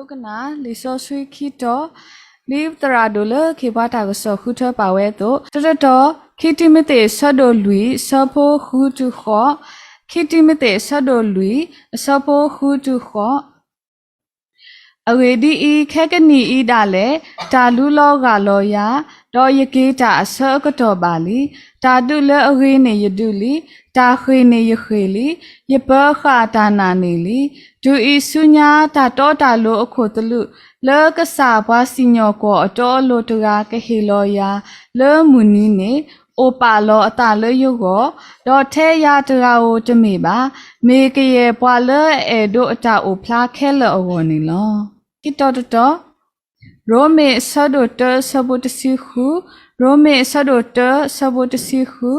ဒိကနၣ် လံာ်စီဆှံခံတီၤ, ဒ်သရၣ်ဒိၣ်လၢခ့ပှၤတၢ်ကစီၣ်ဃုထၢပာ်ဝဲအသိး, တၢတတီၤ, ခံတံၤမသ့းအဆၢဒိၣ်လွံၢ် အဆၢဖိဃုတုၤဃိး, ခံတံၤမသ့းအဆၢဒိၣ်လွံၢ် အဆၢဖိဃုတုၤဃိး. အဂ့ၢ်ဒ်အံၤ, ခဲကနံၣ်အံၤဒၣ်လဲာ် တၢ်လူလီၤဂၢ်လီၤယၤ, ဒီးယက့ၤတၢ်အဆၢအကတီၢ်ဘၣ်လံ. တၢ်ဒုးလၢအဂ့ၤန့ၣ်ယဒုးလံ, တၢ်ဃ့ၢ်န့ၣ်ယဃ့ၢ်လံ, ယပၢၤဃာ်တၢ်နာ်န့ၣ်လံ. တုၤအံၤဆူညါ တၢ်တီတၢ်လိၤအခိၣ်သလုး လၢကစၢ်ပှၤစံၣ်ညီၣ်ကွီၢ်အတီအလိၤတဂၤကဟ့ၣ်လီၤယၤလၢမုၢ်နံၤန့ၣ် အိၣ်ပာ်လီၤအသးလၢယဂီၢ်, ဒီးထဲယၤတဂၤဧိၤတမ့ၢ်ဘၣ်, မ့ၢ်ကယဲၢ်ပှၤလၢအအဲၣ်ဒိးအတၢ်အိၣ်ဖျါခဲလၢာ်အဂီၢ်န့ၣ်လီၤ. ခံတီၤတတီၤ, ရိမ့ၤအဆၢဒိၣ်တၢ အဆၢဖိတဆံဃု, ရိမ့ၤအဆၢဒိၣ်တၢ အဆၢဖိတဆံဃု.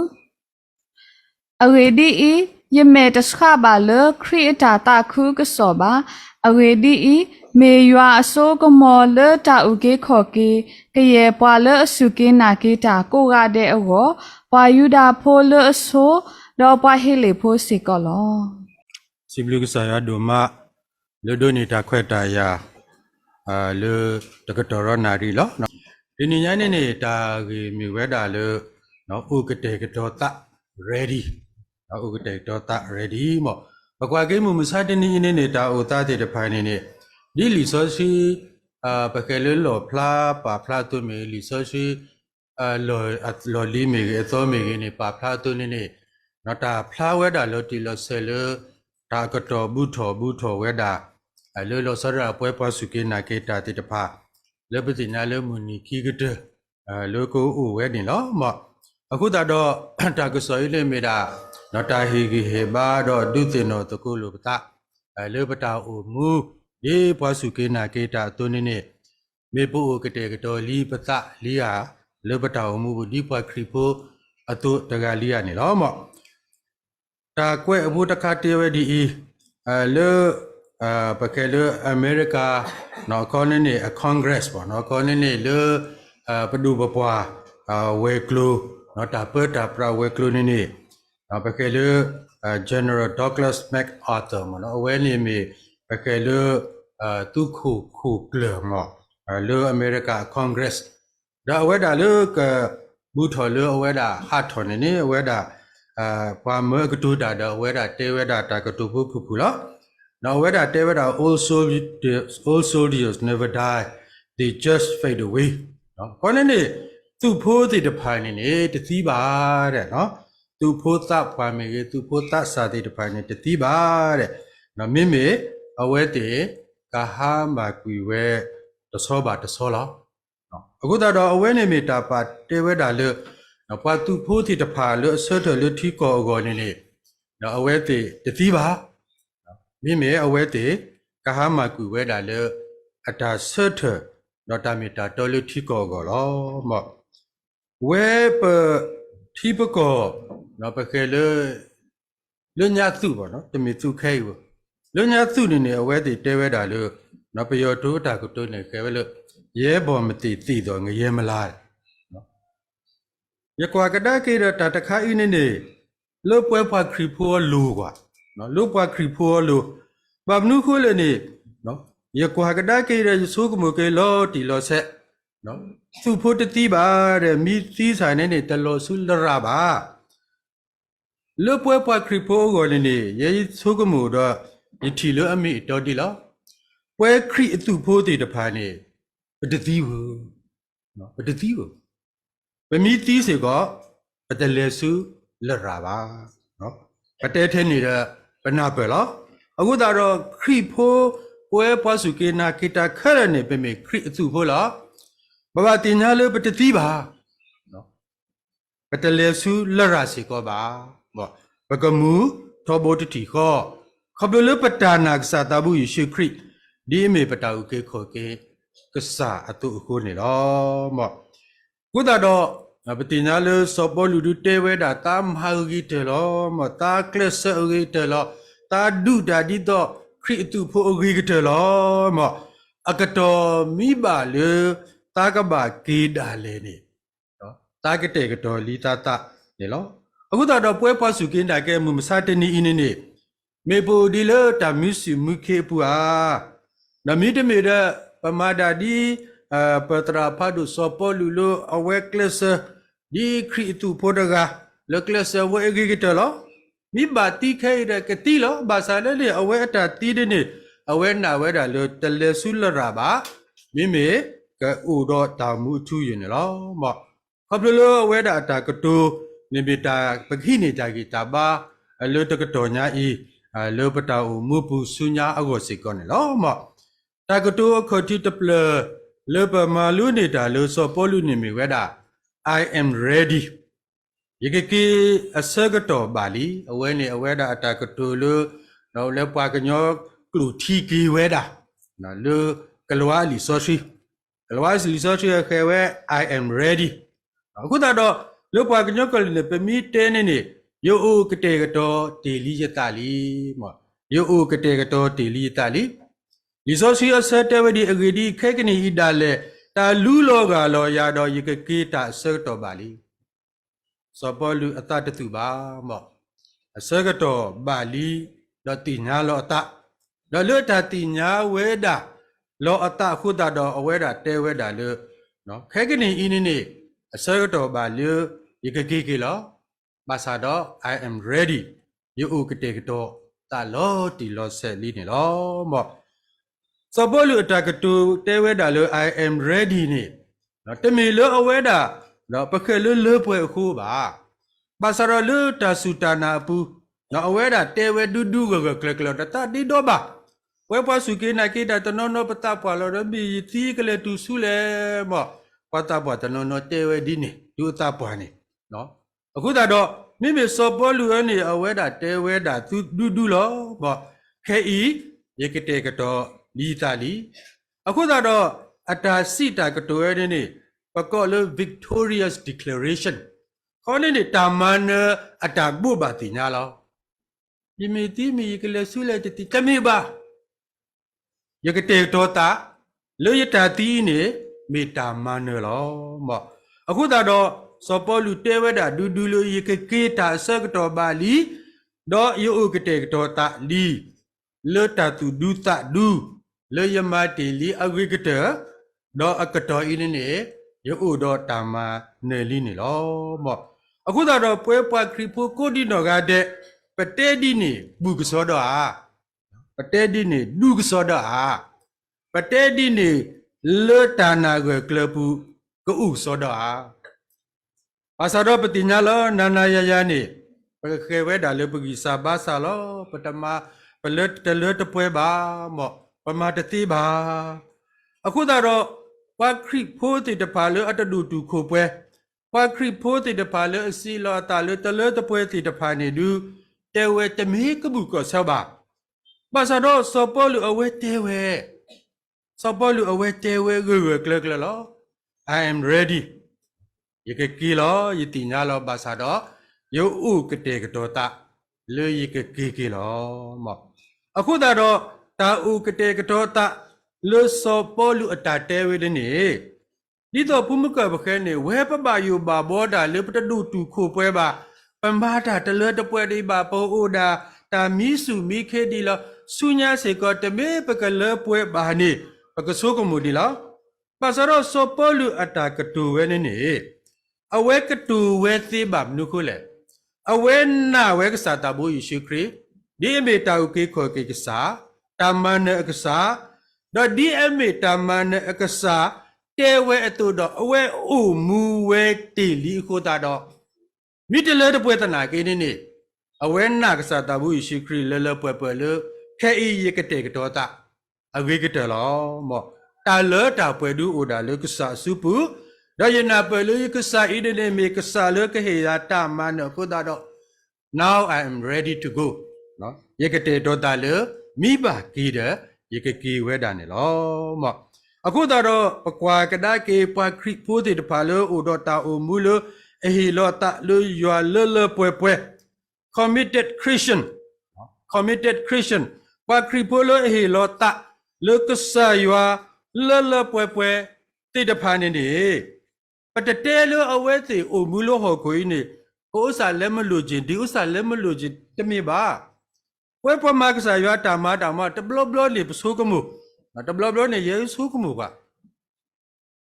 အဂ့ၢ်ဒ်အံၤ, ယမဲာ်တဆှးဘၣ်လၢခရံာ်အတၢ်သးခုကစီၣ်ဘၣ်. အဂ့ၢ်ဒ်အံၤ, မ့ၢ်ယွၤအစိကမီၤလၢတၢ်အုၣ်က့ၤခီၣ်က့ၤ ကယဲၢ်ပှၤလၢအစူၢ်က့ၤနာ်က့ၤတၢ်ကိးဂၤဒဲးအဂီၢ်, ပှၤယူဒၤဖိလၢအဆိ, ဒီးပှၤဟ့လ့ၣ်ဖိစ့ၢ်ကီးလီၤ. စံးဘျုးကစၢ်ယွၤဒိၣ်မး လၢဒိးန့ၢ်တၢ်ခွဲးတၢ်ယာ် လၢတကတီၢ်ရီနၣ်ရံၣ်လီၤ. တနံၤညါန့ၣ်န့ၣ် တၢ်ဂ့ၢ်မ့ၢ်ဝဲဒၣ်လၢ အိၣ်ကတဲာ်ကတီၤသး ready, အိၣ်ကတဲာ်ကတီၤသး ready မ့ၢ် ပကွၢ်က့ၤမုၢ်မဆါတနံၤအံၤန့ၣ်န့ၣ် တၢ်အိၣ်သးသ့ၣ်တဖၣ်န့ၣ်န့ၣ် ဒ်လံာ်စီဆှံ ပကဲလၢလီၣ်ဖျါပာ်ဖျါအသိးမ့ၢ်ဂ့ၤ လံာ်စီဆှံ လီၢ်လံၤမ့ၢ်ဂ့ၤ အသီမ့ၢ်ဂ့ၤန့ၣ် ပာ်ဖျါအသိးန့ၣ်န့ၣ် တၢ်ဖျါဝဲဒၣ်လီၤတံၢ်လီၤဆဲးလၢ တၢ်အကတီၢ်ဘူးထီၣ်ဘူးထီၣ်ဝဲဒၣ် လၢလီၤဆီဒၣ်တၢ်ပဝဲပှၤစူၢ်က့ၤနာ်က့ၤတၢ်သ့ၣ်တဖၣ် လၢပသ့ၣ်ညါလၢမုၢ်နံၤခံကတၢၢ် လၢကအိၣ်ဝဲန့ၣ်လီၤ. အဃိသတးဒီး တၢ်ကစီၣ်အံၤန့ၣ်မ့ၢ်ဒၣ် တၢ်ဟ့ၣ်ဂံၢ်ဟ့ၣ်ဘါဒီးဒုးသ့ၣ်နီၣ်သကိးလိာ်ပသး လၢပတၢ်အိၣ်မူ ဒ်ပှၤစူၢ်က့ၤနာ်က့ၤတၢ်အသိးန့ၣ်န့ၣ် မ့ၢ်ပအိၣ်ကတဲာ်ကတီၤလံပသးလံဧါ လၢပတၢ်အိၣ်မူပူၤ ဒ်ပှၤခရံာ်ဖိအသိးတဂၤလံဧါန့ၣ်လီၤ. တၢ်ကွဲးအဖိတခါတဲဝဲဒ်အံၤ, လၢ ပကဲလၢအမဲရကၤ အခီန့ၣ်န့ၣ် အ Congress အခီန့ၣ်န့ၣ်လၢ ပဒိၣ်ပပှၢ် ဝဲၤကျိၤ တၢ်ပၢတၢ်ပြးဝဲၤကျိၤန့ၣ်န့ၣ် ပကဲလၢ General Douglas MacArthur မ့ၢ်နီၤ အဝဲန့ၣ်မ့ၢ် ပကဲလၢ သုးခိၣ်ခိၣ်ကျၢၢ်မ့ၢ် လၢအမဲရကၤ Congress ဒီးအဝဲဒၣ်လၢက ဘူးထီၣ်လၢအဝဲဒၣ်ဟးထီၣ်န့ၣ်န့ၣ် အဝဲဒၣ် ပှၤမၢအကတိၤတၢ်ဒီး အဝဲဒၣ်တဲဝဲဒၣ်တၢ်ကတိၤဖိဖုၣ်ဖုၣ်လီၤ. ဒီးအဝဲဒၣ်တဲဝဲဒၣ် old soldiers, old soldiers never die, they just fade away. အဃိန့ၣ်န့ၣ် သုးဖိသ့ၣ်တဖၣ်န့ၣ်န့ၣ် တသံဘၣ်ဒဲး သုးဖိသးပှၢ်မ့ၢ်ဂ့ၤ သုးဖိသးစၢ်သ့ၣ်တဖၣ်န့ၣ် တသံဘၣ်ဒဲး မ့မ့ၢ်အဝဲသ့ၣ် ကဟါမၢ်ကွံာ်ဝဲ တဆီဘၣ်တဆီလီၤ. အဃိသတးဒီးအဝဲန့ၣ်မ့ၢ်တၢ်ပာ်တဲဝဲဒၣ်လၢ ပှၤသုးဖိသ့ၣ်တဖၣ်လၢအဆၢထၢၣ်လၢထံကီၢ်အဂီၢ်န့ၣ်န့ၣ် အဝဲသ့ၣ်တသံဘၣ် မ့မ့ၢ်အဝဲသ့ၣ် ကဟါမၢ်ကွံာ်ဝဲဒၣ်လၢ အတၢ်ဆၢထၢၣ် ဒီးတၢ်မ့ၢ်တၢ်တီလၢထံကီၢ်အဂီၢ်လီၤ. ဝဲပထံပကီၢ် ပဃဲလၢ လၢညါသုးဘၣ်နီၤ တမ့ၢ်သုးခဲအံၤဘၣ် လၢညါသုးန့ၣ်န့ၣ် အဝဲသ့ၣ်တဲဝဲဒၣ်လၢ ပယီၤတိၤတၢ်ကတိၤန့ၣ် ဃဲဝဲလၢ ရဲဘော်မသေသေသော် ငရဲမလား ယကွၢ်ကဒါက့ၤဒီးတၢ်တခါအံၤန့ၣ်န့ၣ် လၢပှဲၤပှၤခရံာ်ဖိအလိၤကွၢ် လၢပှၤခရံာ်ဖိအလိၤ ဘၣ်မနုၤဃိလဲၣ်န့ၣ် ယကွၢ်ကဒါက့ၤဒီးယဆိကမိၣ်က့ၤလီၤတံၢ်လီၤဆဲး သုးဖိတသံဘၣ်ဒီး မ့ၢ်သံစ့ၢ်န့ၣ်န့ၣ် တလီၤဆူလရာ်ဘၣ် လၢပှဲၤပှၤခရံာ်ဖိအဂီၢ်န့ၣ်န့ၣ် ယဲယဆိကမိၣ်ဒီး ယထံၣ်လၢအမ့ၢ်အတီဒ်လီၤ. ပှဲၤခရံာ်အသုးဖိသ့ၣ်တဖၣ်န့ၣ် ပတသံဝဲ ပတသံဝဲ ပမ့ၢ်သံစ့ၢ်ကီး ပတလဲၤဆူလရာ်ဘၣ်. ပတဲထဲန့ၣ်ဒီး ပနၢ်ပၢၢ်လီၤ. အဃိသတးဒီး ခရံာ်ဖိ ပဝဲပှၤစူၢ်က့ၤနာ်က့ၤတၢ်ခဲလၢာ်န့ၣ် ပမ့ၢ်ခရံာ်အသုးဖိလီၤ. ပဘၣ်သ့ၣ်ညါလၢပတသံဘၣ်. ပတလဲၤဆူလရာ်စ့ၢ်ကီးဘၣ်. ပကမူထီဘိတထံၣ်ဃီ, ခီဖျိလၢပတၢ်နာ်ကစၢ်သးဘိယ့ၣ်ၡူးခရံာ် ဒ်အမ့ၢ်ပတၢ်အုၣ်က့ၤခီၣ်က့ၤကစၢ်အသိးအဃိန့ၣ်လီၤ. အဃိသတးဒီး ပသ့ၣ်ညါလၢစီၤပီလူးဒုးတဲဝဲဒၣ် သးမၤအဂ့ၤတၢၢ်လီၤ, သးကျဲးစၢးအဂ့ၤကတၢၢ်လီၤ, သးဒုးတၢ်ဒ်သိးခရံာ်အသုးဖိအဂ့ၤကတၢၢ်လီၤ. အကတီၢ်မ့ၢ်ဘၣ်လၢ သးကဘၣ်က့ၤဒၣ်လဲာ်န့ၣ် သးကတဲာ်ကတီၤလံသးသးန့ၣ်လီၤ. အဃိသတးဒီးပဝဲပှၤစူၢ်က့ၤနာ်က့ၤမုၢ်မဆါတနံၤအံၤန့ၣ်န့ၣ် မ့ၢ်ပအိၣ်ဒံးလၢတၢ်မုာ်ဆူၣ်မုာ်ခ့အပူၤဧါ, ဒီးမ့တမ့ၢ်ဒီး ပမၤဒၣ်ဒ် ပသရၣ်ဖးဒိၣ်စီၤပီလူးလၢအဝဲကျဲးစၢး ဒ်ခရံာ်အသုးဖိတဂၤ လၢကျဲးစၢးဝဲအဂ့ၤကတၢၢ်လီၤ. မ့ၢ်ဘၣ်သံခဲအံၤဒီးကသံလီၤ. ဘၣ်ဆၣ်လၢန့ၣ် အဝဲအတၢ်သံဒ်န့ၣ် အဝဲနာ်ဝဲဒၣ်လၢတလဲၤဆူလရာ်ဘၣ်, မ့မ့ၢ်ကအိၣ်ဒီးတၢ်မူအထူအယိာ်န့ၣ်လီၤ. မ်ခီဖျိလၢအဝဲဒၣ်အတၢ်ကတိၤန့ၣ်မ့ၢ်တၢ်ပကဟံးန့ၢ်တၢ်ဂံၢ်တၢ်ဘါ လၢတကတီၢ်ညါအံၤ လၢပတၢ်အိၣ်မူပူၤဆူညါအဂီၢ်စ့ၢ်ကီးန့ၣ်လီၤ. မ်တၢ်ကတိၤအခီၣ်ထံးတဖျၢၣ် လၢပမၤလိန့ၢ်တၢ်လၢစီၤပီလူးန့ၣ်မ့ၢ်ဝဲဒၣ် I am ready. ယကက့ၤအဆၢကတီၢ်ဘၣ်လံ. အဝဲန့ၣ်အဝဲဒၣ်အတၢ်ကတိၤလၢ ဒီးလၢပှၤကညီကျိာ်ထံက့ၤဝဲဒၣ် လၢကလံးဝါအလံာ်စီဆှံ, ကလံးဝါအလံာ်စီဆှံအဃဲၤဝဲ I am ready. အဃိသတးဒီး လၢပှၤကညီကလုာ်န့ၣ် ပမ့ၢ်တဲန့ၣ်န့ၣ် ယအိၣ်ကတဲာ်ကတီၤတ့ၢ်လံယသးလံ. မ်ယအိၣ်ကတဲာ်ကတီၤတ့ၢ်လံယသးလံ. လံာ်စီဆှံအဆၢတဲဝဲဒ်အဂ့ၢ်ဒ်အံၤ, ခဲကနံၣ်အံၤဒၣ်လဲာ် တၢ်လူလီၤဂၢ်လီၤယၤဒီး ယကက့ၤတၢ်အဆၢကတီၢ်ဘၣ်လံ. စီၤပီလူးအသးတသူၣ်ဘၣ်. မ် အဆၢကတီၢ်ဘၣ်လံ ဒီးသ့ၣ်ညါလီၤအသး, ဒီးလၢတၢ်သ့ၣ်ညါဝဲဒၣ်လီၤအသးအဃိသတးဒီး အဝဲဒၣ်တဲဝဲဒၣ်လၢ ခဲကနံၣ်အံၤန့ၣ်န့ၣ် အဆၢကတီၢ်ဘၣ်လၢ ယကက့ၤက့ၤလီၤ. ဘၣ်ဆၣ်ဒီး I am ready. ယအိၣ်ကတဲာ်ကတီၤသးလီၤတံၢ်လီၤဆဲးလံန့ၣ်လီၤ. မ် စီၤပီလူးအတၢ်ကတိၤတဲဝဲဒၣ်လၢ I am ready န့ၣ် တမ့ၢ်လၢအဝဲဒၣ် ဒီးပဃဲၤလၢလၢပှဲၤအဃိဘၣ်. ဘၣ်ဆၣ်ဒီးလၢတၢ်စူၢ်တၢ်နာ်အပူၤ ဒီးအဝဲဒၣ်တဲဝဲဒူဒူဂၢၢ်ဂၢၢ်ကျၢၤကျၢၤ ဒီးသးဒ့ဒီဘၣ်. ပဝဲပှၤစူၢ်က့ၤနာ်က့ၤတၢ်တနီၤနီၤ ပသးပှၢ်လီၤဒီး မ့ၢ်ယသံကလဲၤတုၤဆူလဲၣ်. မ် ပှၤသးပှၢ်တနီၤနီၤတဲဝဲဒ်န့ၣ် တုၤအသးပှၢ်န့ၣ် အဃိသတးဒီး မ့မ့ၢ်စီၤပီလူးအံၤန့ၣ် အဝဲဒၣ်တဲဝဲဒၣ်သုဒူဒူလီၤ. မ် ခဲအံၤ ယကတဲာ်ကတီၤလံယသးလံ. အဃိသတးဒီး အတၢ်စံးတၢ်ကတိၤဝဲန့ၣ်န့ၣ် ပကိးလၢ victorious declaration ခီန့ၣ်န့ၣ် တၢ်မၤနၢၤအတၢ်ဘိးဘၣ်သ့ၣ်ညါလီၤ. ယမ့ၢ်သံမ့ၢ်ယကလဲၤဆူလဲၣ်တသ့ၣ် တမ့ၢ်ဘၣ်. ယကတဲာ်ကတီၤသး လၢယတၢ်သံအံၤန့ၣ် မ့ၢ်တၢ်မၤနၢၤလီၤ. မ် အဃိသတးဒီး စီၤပီလူးတဲဝဲဒၣ်ဒူဒူလၢ ယကက့ၤတၢ်အဆၢကတီၢ်ဘၣ်လံ, ဒီးယအိၣ်ကတဲာ်ကတီၤသးလံ, လၢတၢ်သူၣ်ဒူသးဒူ, လၢယမၤတ့ၢ်လံအဂ့ၤကတၢၢ်, ဒီးအကတီၢ်အံၤန့ၣ်န့ၣ် ယအိၣ်ဒီးတၢ်မၤနၢၤလံန့ၣ်လီၤ. မ် အဃိသတးဒီး ပဝဲပှၤခရံာ်ဖိကိးဒံနီၢ်ဂၤဒဲး ပတဲဒ်န့ၣ် ဘူၣ်ကစီဒီဧါ, ပတဲဒ်န့ၣ် ဒူကစီဒီဧါ, ပတဲဒ်န့ၣ် လၢတၢ်နာ်ဂၢၢ်ကျၢၤပူၤ ကအိၣ်ကစီဒီဧါ. ဘၣ်ဆၣ်ဒီးပသ့ၣ်ညါလီၤ နၤနၤယၤယၤန့ၣ် ပကဃဲၤဝဲဒၣ်လၢပဂံၢ်စၢ်ဘါစၢ်လီၤ. ပတမၤ ပလၢတလၢတပှဲၤဘၣ်. မ် ပမၤတသ့ဘၣ်. အဃိသတးဒီး ပှၤခရံာ်ဖိသ့ၣ်တဖၣ်လၢအတဒိၣ်တုာ်ခိၣ်ပှဲၤ, ပှၤခရံာ်ဖိသ့ၣ်တဖၣ်လၢအစံးလီၤအသးလၢတလၢတပှဲၤသ့ၣ်တဖၣ်န့ၣ်ဒုး တဲဝဲတမ့ၢ်ကဘူၣ်ကီၢ်ဆၢဘၣ်. ဘၣ်ဆၣ်ဒီးစီၤပီလူးအဝဲတဲဝဲ စီၤပီလူးအဝဲတဲဝဲဂၢၢ်ဂၢၢ်ကျၢၤကျၢၤလီၤ. I am ready. ယကက့ၤလီၤ, ယသ့ၣ်ညါလီၤ, ဘၣ်ဆၣ်ဒီး ယအိၣ်ကတဲာ်ကတီၤသး လၢယကက့ၤက့ၤလီၤ. မ် အဃိသတးဒီး တၢ်အိၣ်ကတဲာ်ကတီၤသး လၢစီၤပီလူးအတၢ်တဲဝဲဒ်န့ၣ် ဒ်သိးဖိမုၣ်ကၢၢ်ပဃဲန့ၣ် ဝဲပဘၣ်ယိၣ်ဘၣ်ဘှီတၢ်လၢပတဒိၣ်တုာ်ခိၣ်ပှဲၤဘၣ်, ပမၤတၢ်တလၢတပှဲၤဒံးဘၣ်, ပအိၣ်ဒၣ်တၢ်မံဆူၣ်မံခ့ဒံးလီၤ. ဆူညါစ့ၢ်ကီး တမ့ၢ်ပကလၢပှဲၤဘၣ်န့ၣ် ပကဆိကမိၣ်ဒံးလီၤ. ဘၣ်ဆၣ်ဒီးစီၤပီလူးအတၢ်ကတိၤဝဲန့ၣ်န့ၣ် အဝဲကတိၤဝဲသ့ဘၣ်မနုၤအဃိလဲၣ်. အဝဲနာ်ဝဲကစၢ်သးဘိယ့ၣ်ၡူးခရံာ် ဒ်အမ့ၢ်တၢ်အုၣ်က့ၤခီၣ်က့ၤကစၢ်, တၢ်မၤနၢၤအကစၢ်, ဒီးဒ်အမ့ၢ်တၢ်မၤနၢၤအကစၢ် တဲဝဲအသိးဒီး အဝဲအိၣ်မူဝဲတ့ၢ်လံအဃိသတးဒီး မ့ၢ်တလၢတပှဲၤသနာ်က့န့ၣ်န့ၣ် အဝဲနာ်ကစၢ်သးဘိယ့ၣ်ၡူးခရံာ်လၢလၢပှဲၤပှဲၤလၢ ခဲအံၤယကတဲာ်ကတီၤသး အဂ့ၤကတၢၢ်လီၤ. မ် တၢ်လၢတၢ်ပှဲၤဒုးအိၣ်ဒၣ်လၢကစၢ်အစုပူၤ, ဒီးယနၢ်ပၢၢ်လၢယကစၢ်အံၤန့ၣ်န့ၣ် မ့ၢ်ကစၢ်လၢကဟ့ၣ်ယၤတၢ်မၤနၢၤအဃိသတးဒီး Now I am ready to go. ယကတဲာ်ကတီၤသးလၢ မ့ၢ်ဘၣ်က့ၤဒီး ယကက့ၤဝဲဒၣ်န့ၣ်လီၤ. မ် အဃိသတးဒီး ပကွၢ်ကဒါက့ၤပှၤခရံာ်ဖိသ့ၣ်တဖၣ်လၢအိၣ်ဒီးတၢ်အိၣ်မူလၢ အဟ့ၣ်လီၤသးလၢယွၤလၢလၢပှဲၤပှဲၤ committed Christian, committed Christian, ပှၤခရံာ်ဖိလၢအဟ့ၣ်လီၤသးလၢကစၢ်ယွၤလၢလၢပှဲၤပှဲၤသ့ၣ်တဖၣ်န့ၣ်န့ၣ် ပတတဲလၢအဝဲသ့ၣ်အိၣ်မူလၢဟီၣ်ခိၣ်အံၤန့ၣ် ကအိၣ်စၢ်လဲမလိာ်က့ၤ ဒ်အိၣ်စၢ်လဲမလိာ်က့ၤ တမ့ၢ်ဘၣ်. ပဝဲပှၤမၤကစၢ်ယွၤတၢ်မၤတၢ်မၤ တဘျီဘျီန့ၣ် ပဆိကမိၣ် တဘျီဘျီန့ၣ် ယဲဆိကမိၣ်ကွၢ်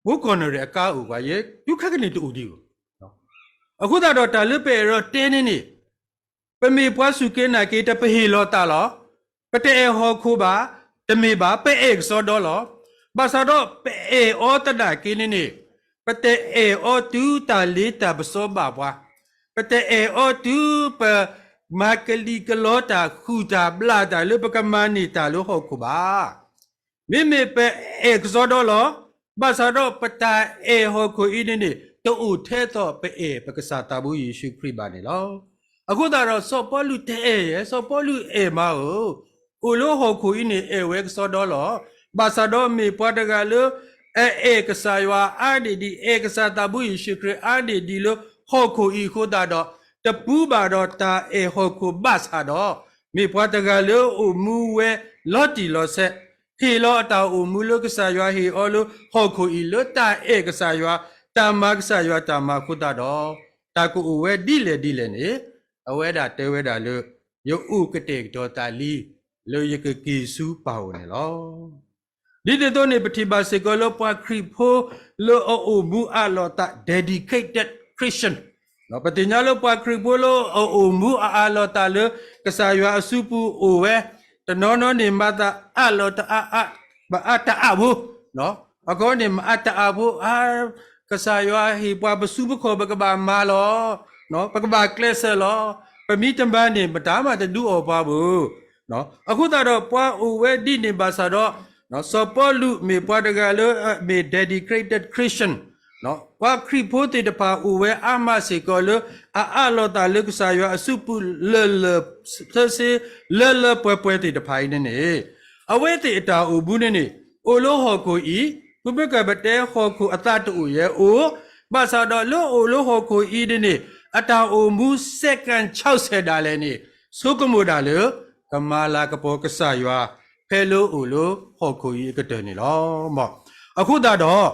ဘိကီၢ်န့ၣ်ရ့ၣ်အကါအိၣ်ကွၢ် ယဲတုၤခဲကနံၣ်တအိၣ်ဒံးဘၣ်. အဃိသတးဒီးတၢ်လၢပအဲၣ်ဒိးတဲန့ၣ်န့ၣ် ပမ့ၢ်ပှၤစူၢ်က့ၤနာ်က့ၤ တပဟ့ၣ်လီၤသးလီၤ. ပတအဲၣ်ဟီၣ်ခိၣ်ဘၣ်, တမ့ၢ်ဘၣ်, ပအဲၣ်ကစီဒီလီၤ. ဘၣ်ဆၣ်ဒီးပအဲၣ်အီၤသနာ်က့န့ၣ်န့ၣ် ပတအဲၣ်အီၤတုၤတၢ်လ့တၢ်ပစီဘၣ်ပှၤ, ပတအဲၣ်အီၤတုၤပမၤကလံၤကလီတၢ် ဃုာ်တၢ်ဘျၣ်တၢ်လၢပကမၤန့ၢ်တၢ်လၢဟီၣ်ခိၣ်ဘၣ်. မ့မ့ၢ်ပအဲၣ်ကစီဒီလီၤ. ဘၣ်ဆၣ်ဒီးပတၢ်အဲၣ်ဟီၣ်ခိၣ်အံၤန့ၣ်န့ၣ် တအိၣ်ထဲသိးပအဲၣ်ပကစၢ်သးဘိယ့ၣ်ၡူးခရံာ်ဘၣ်န့ၣ်လီၤ. အဃိသတးဒီးစီၤပီလူးတအဲၣ်ယဲ, စီၤပီလူးအဲၣ်မးဧၢ, အိၣ်လၢဟီၣ်ခိၣ်အံၤန့ၣ် အဲၣ်ဝဲကစီဒီလီၤ. ဘၣ်ဆၣ်ဒီးမ့ၢ်ပှၤတဂၤလၢ အအဲၣ်ကစၢ်ယွၤအါန့ၢ်ဒံး အဲၣ်ကစၢ်သးဘိယ့ၣ်ၡူးခရံာ်အါန့ၢ်ဒံးလၢဟီၣ်ခိၣ်အံၤအဃိသတးဒီး တပူၤဘၣ်ဒီးတၢ်အဲၣ်ဟီၣ်ခိၣ်ဘၣ်ဆၣ်ဒီး မ့ၢ်ပှၤတဂၤလၢအိၣ်မူဝဲလီၤတံၢ်လီၤဆဲး, ဟ့ၣ်လီၤအတၢ်အိၣ်မူလၢကစၢ်ယွၤဟ့ၣ်အီၤလၢဟီၣ်ခိၣ်အံၤ လၢတၢ်အဲၣ်ကစၢ်ယွၤ, တၢ်မၤကစၢ်ယွၤတၢ်မၤအဃိသတးဒီး တၢ်ကအိၣ်ဝဲဒ်လဲၣ်ဒ်လဲၣ်န့ၣ် အဝဲဒၣ်တဲဝဲဒၣ်လၢ ယအိၣ်ကတဲာ်ကတီၤသးလံ လၢယကက့ၤဆူပၢ်အိၣ်န့ၣ်လီၤ. ဒ်န့ၣ်အသိးန့ၣ် ပထံၣ်ဘၣ်စ့ၢ်ကီးလၢပှၤခရံာ်ဖိလၢအအိၣ်မူအးလီၤသး dedicated Christian, ပသ့ၣ်ညါလၢပှၤခရံာ်ဖိလၢအအိၣ်မူအးလီၤသးလၢကစၢ်ယွၤအစုပူၤအိၣ်ဝဲ, တနီၤနီၤန့ၣ်မၤသးအးလီၤတအါ, မၤအါတအးဖိ, အခီန့ၣ်မၤအါတအးဖိ, အါ, ကစၢ်ယွၤဟ့ၣ်ပှၤပစုပခီၣ် ပကဘၣ်မၤလီၤ, ပကဘၣ်ကျဲးစၢးလီၤ, ပမ့ၢ်တမၤန့ၣ် မတၤမးတဒုးအီၣ်ပှၤဘၣ်. အဃိသတးဒီးပှၤအိၣ်ဝဲဒ်န့ၣ်ဘၣ်ဆၣ်ဒီး စီၤပီလူးမ့ၢ်ပှၤတဂၤလၢမ့ၢ် dedicated Christian, ပှၤခရံာ်ဖိသ့ၣ်တဖၣ်အိၣ်ဝဲအါမးစ့ၢ်ကီးလၢ အအးလီၤသးလၢကစၢ်ယွၤအစုပူၤလၢာ်လၢာ်ဆ့ဆ့ လၢလၢပှဲၤပှဲၤသ့ၣ်တဖၣ်အံၤန့ၣ်န့ၣ်, အဝဲသ့ၣ်အတၢ်အိၣ်မူန့ၣ်န့ၣ် အိၣ်လၢဟီၣ်ခိၣ်အံၤ, ပမ့ၢ်ကပတဲဟီၣ်ခိၣ်အသးတအိၣ်ယဲအိၣ်, ဘၣ်ဆၣ်ဒီးလၢအိၣ်လၢဟီၣ်ခိၣ်အံၤန့ၣ်န့ၣ် အတၢ်အိၣ်မူ second chance ဒၣ်လဲာ်န့ၣ် ဆိကမိၣ်ဒၣ်လၢ ကမၤလၤကပီၤကစၢ်ယွၤ ဖဲလၢအိၣ်လၢဟီၣ်ခိၣ်အံၤအကတၢၢ်န့ၣ်လီၤ. အဃိသတး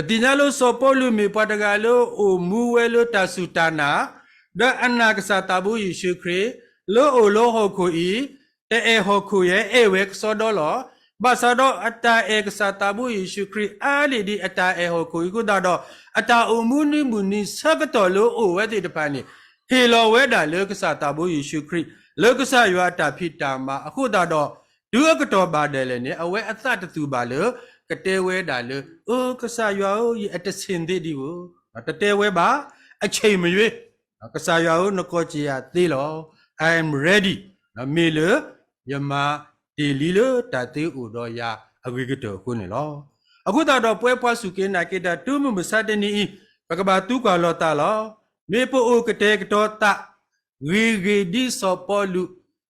ဒီး ပသ့ၣ်ညါလၢစီၤပီလူးမ့ၢ်ပှၤတဂၤလၢအိၣ်မူဝဲလၢတၢ်စူၢ်တၢ်နာ်, ဒီးအနာ်ကစၢ်သးဘိယ့ၣ်ၡူးခရံာ်, လၢအိၣ်လၢဟီၣ်ခိၣ်အံၤ, တအဲၣ်ဟီၣ်ခိၣ်ယဲ အဲၣ်ဝဲကစီဒီလီၤ. ဘၣ်ဆၣ်ဒီးအတၢ်အဲၣ်ကစၢ်သးဘိယ့ၣ်ၡူးခရံာ်အါန့ၢ်ဒံးအတၢ်အဲၣ်ဟီၣ်ခိၣ်အံၤအဃိသတးဒီး အတၢ်အိၣ်မူနံၤမုၢ်နံၤဆၢကတီၢ်လၢအိၣ်ဝဲသ့ၣ်တဖၣ်န့ၣ် ဟ့ၣ်လီၤဝဲဒၣ်လၢကစၢ်သးဘိယ့ၣ်ၡူးခရံာ် လၢကစၢ်ယွၤအတၢ်ဖံးတၢ်မၤအဃိသတးဒီး တုၤအကတီၢ်ဘၣ်ဒၢးလဲာ်န့ၣ် အဝဲအသးတသူၣ်ဘၣ်လၢ ကတဲဝဲဒၣ်လၢ အိ ကစၢ်ယွၤဧၢ, ယအတဆ့ၣ်သ့ဒံးဧိၤ, တတဲဝဲဘၣ်, အဆ့ၣ်မ့ၢ်ဝဲ, ကစၢ်ယွၤဧၢ, နကီၢ်စ့ၢ်ယၤသ့လီၤ, I am ready, မ့ၢ်လၢ ယမၤတ့ၢ်လံလၢတၢ်သ့အိၣ်ဒီးယၤအဂ့ၤကတၢၢ်အဃိန့ၣ်လီၤ. အဃိသတးဒီးပဝဲပှၤစူၢ်က့ၤနာ်က့ၤတၢ် တုၤမုၢ်မဆါတနံၤအံၤ ပကဘၣ်သံကွၢ်လီၤသးလီၤ. မ့ၢ်ပအိၣ်ကတဲာ်ကတီၤသး ဂ့ၤဂ့ၤဒ်စီၤပီလူး,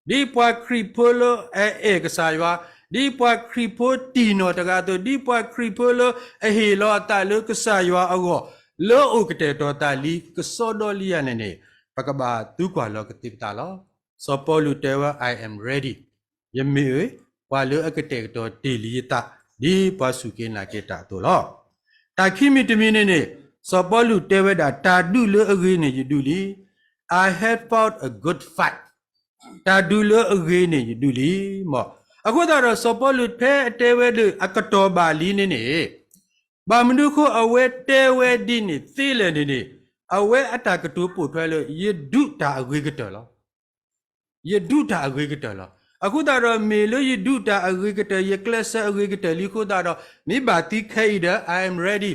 ဒ်ပှၤခရံာ်ဖိလၢအအဲၣ်ကစၢ်ယွၤ, ဒ်ပှၤခရံာ်ဖိတံၢ်နီၢ်တဂၤအသိး, ဒ်ပှၤခရံာ်ဖိလၢအဟ့ၣ်လီၤအသးလၢကစၢ်ယွၤအဂီၢ်, လၢအိၣ်ကတဲာ်ကတီၤသးလံ ကစီဒီလံယၤန့ၣ်န့ၣ်, ပကဘၣ်သံကွၢ်လီၤကသ့ပသးလီၤ. စီၤပီလူးတဲဝဲ I am ready, ယမ့ၢ်ပှၤလၢအကတဲာ်ကတီၤတ့ၢ်လံယသး ဒ်ပှၤစူၢ်က့ၤနာ်က့ၤတၢ်အသိးလီၤ. တၢ်ခံမံၤတမံၤန့ၣ်န့ၣ် စီၤပီလူးတဲဝဲဒၣ် တၢ်ဒုးလၢအဂ့ၤန့ၣ်ယဒုးလံ, I have fought a good fight, တၢ်ဒုးလၢအဂ့ၤန့ၣ်ယဒုးလံ, မ့ၢ်. အဃိသတးဒီးစီၤပီလူးဖဲအတဲဝဲဒၣ်အကတီၢ်ဘၣ်လံန့ၣ်န့ၣ်, ဘၣ်မနုၤအဃိအဝဲတဲဝဲဒ်န့ၣ်သ့လဲၣ်န့ၣ်န့ၣ်, အဝဲအတၢ်ကတိၤပိာ်ထွဲလၢ ယဒုးတၢ်အဂ့ၤကတၢၢ်လီၤ. ယဒုးတၢ်အဂ့ၤကတၢၢ်လီၤ. အဃိသတးဒီးမ့ၢ်လၢယဒုးတၢ်အဂ့ၤကတၢၢ်, ယကျဲးစၢးအဂ့ၤကတၢၢ်လံအဃိသတးဒီး မ့ၢ်ဘၣ်သံခဲအံၤဒီး I am ready,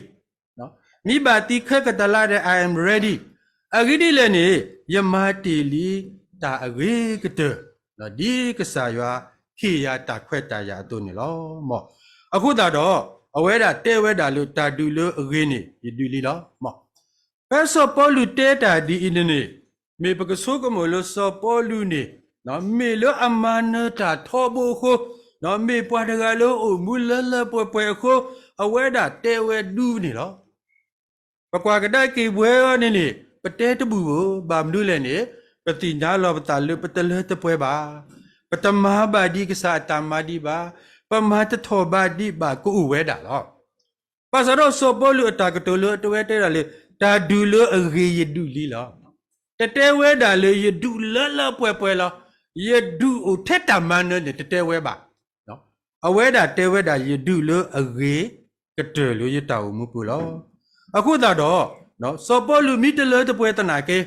မ့ၢ်ဘၣ်သံခဲကတလါဒီး I am ready, အဂ့ၢ်ဒ်လဲၣ်န့ၣ် ယမၤတ့ၢ်လံတၢ်အဂ့ၤကတၢၢ် ဒ်ကစၢ်ယွၤဟ့ၣ်ယၤတၢ်ခွဲးတၢ်ယာ်အသိးန့ၣ်လီၤ, မ့ၢ်. အဃိသတးဒီး အဝဲဒၣ်တဲဝဲဒၣ်လၢ တၢ်ဒုးလၢအဂ့ၤန့ၣ် ယဒုးလံလီၤ, မ့ၢ်. ဖဲစီၤပီလူးတဲတၢ်ဒ်အံၤန့ၣ်န့ၣ်, မ့ၢ်ပကဆိကမိၣ်လၢစီၤပီလူးန့ၣ် မ့ၢ်လၢအမၤနၢၤတၢ်ထီဘိအဃိ, မ့ၢ်ပှၤတဂၤလၢအိၣ်မူလၢလၢပှဲၤပှဲၤအဃိ, အဝဲဒၣ်တဲဝဲဒ်န့ၣ်လီၤ. ပကွၢ်ကဒါက့ၤပဝဲအံၤန့ၣ်န့ၣ် ပတဲတဘူၣ်ဧိၤ, ဘၣ်မနုၤလဲၣ်န့ၣ် ပသ့ၣ်ညါလီၤပသးလၢပတလၢတပှဲၤဘၣ်, ပတမၤဘၣ်ဒ်ကစၢ်အတၢ်မၤဒံးဘၣ်, ပမၤတထီၣ်ဘၣ်ဒံးဘၣ်ကအိၣ်ဝဲဒၣ်လီၤ. ဘၣ်ဆၣ်ဒီးစီၤပီလူးအတၢ်ကတိၤလၢအတဲဝဲဒၣ်လၢ တၢ်ဒုးလၢအဂ့ၤယဒုးလံလီၤ. တတဲဝဲဒၣ်လၢယဒုးလၢလၢပှဲၤပှဲၤလီၤ. ယဒုးအိၣ်ထဲတၢ်မၤနၢၤန့ၣ် တတဲဝဲဘၣ်. အဝဲဒၣ်တဲဝဲဒၣ် ယဒုးလၢအဂ့ၤကတၢၢ်လၢယတၢ်အိၣ်မူပူၤလီၤ. အဃိသတးဒီး စီၤပီလူးမ့ၢ်တလၢတပှဲၤသနာ်က့,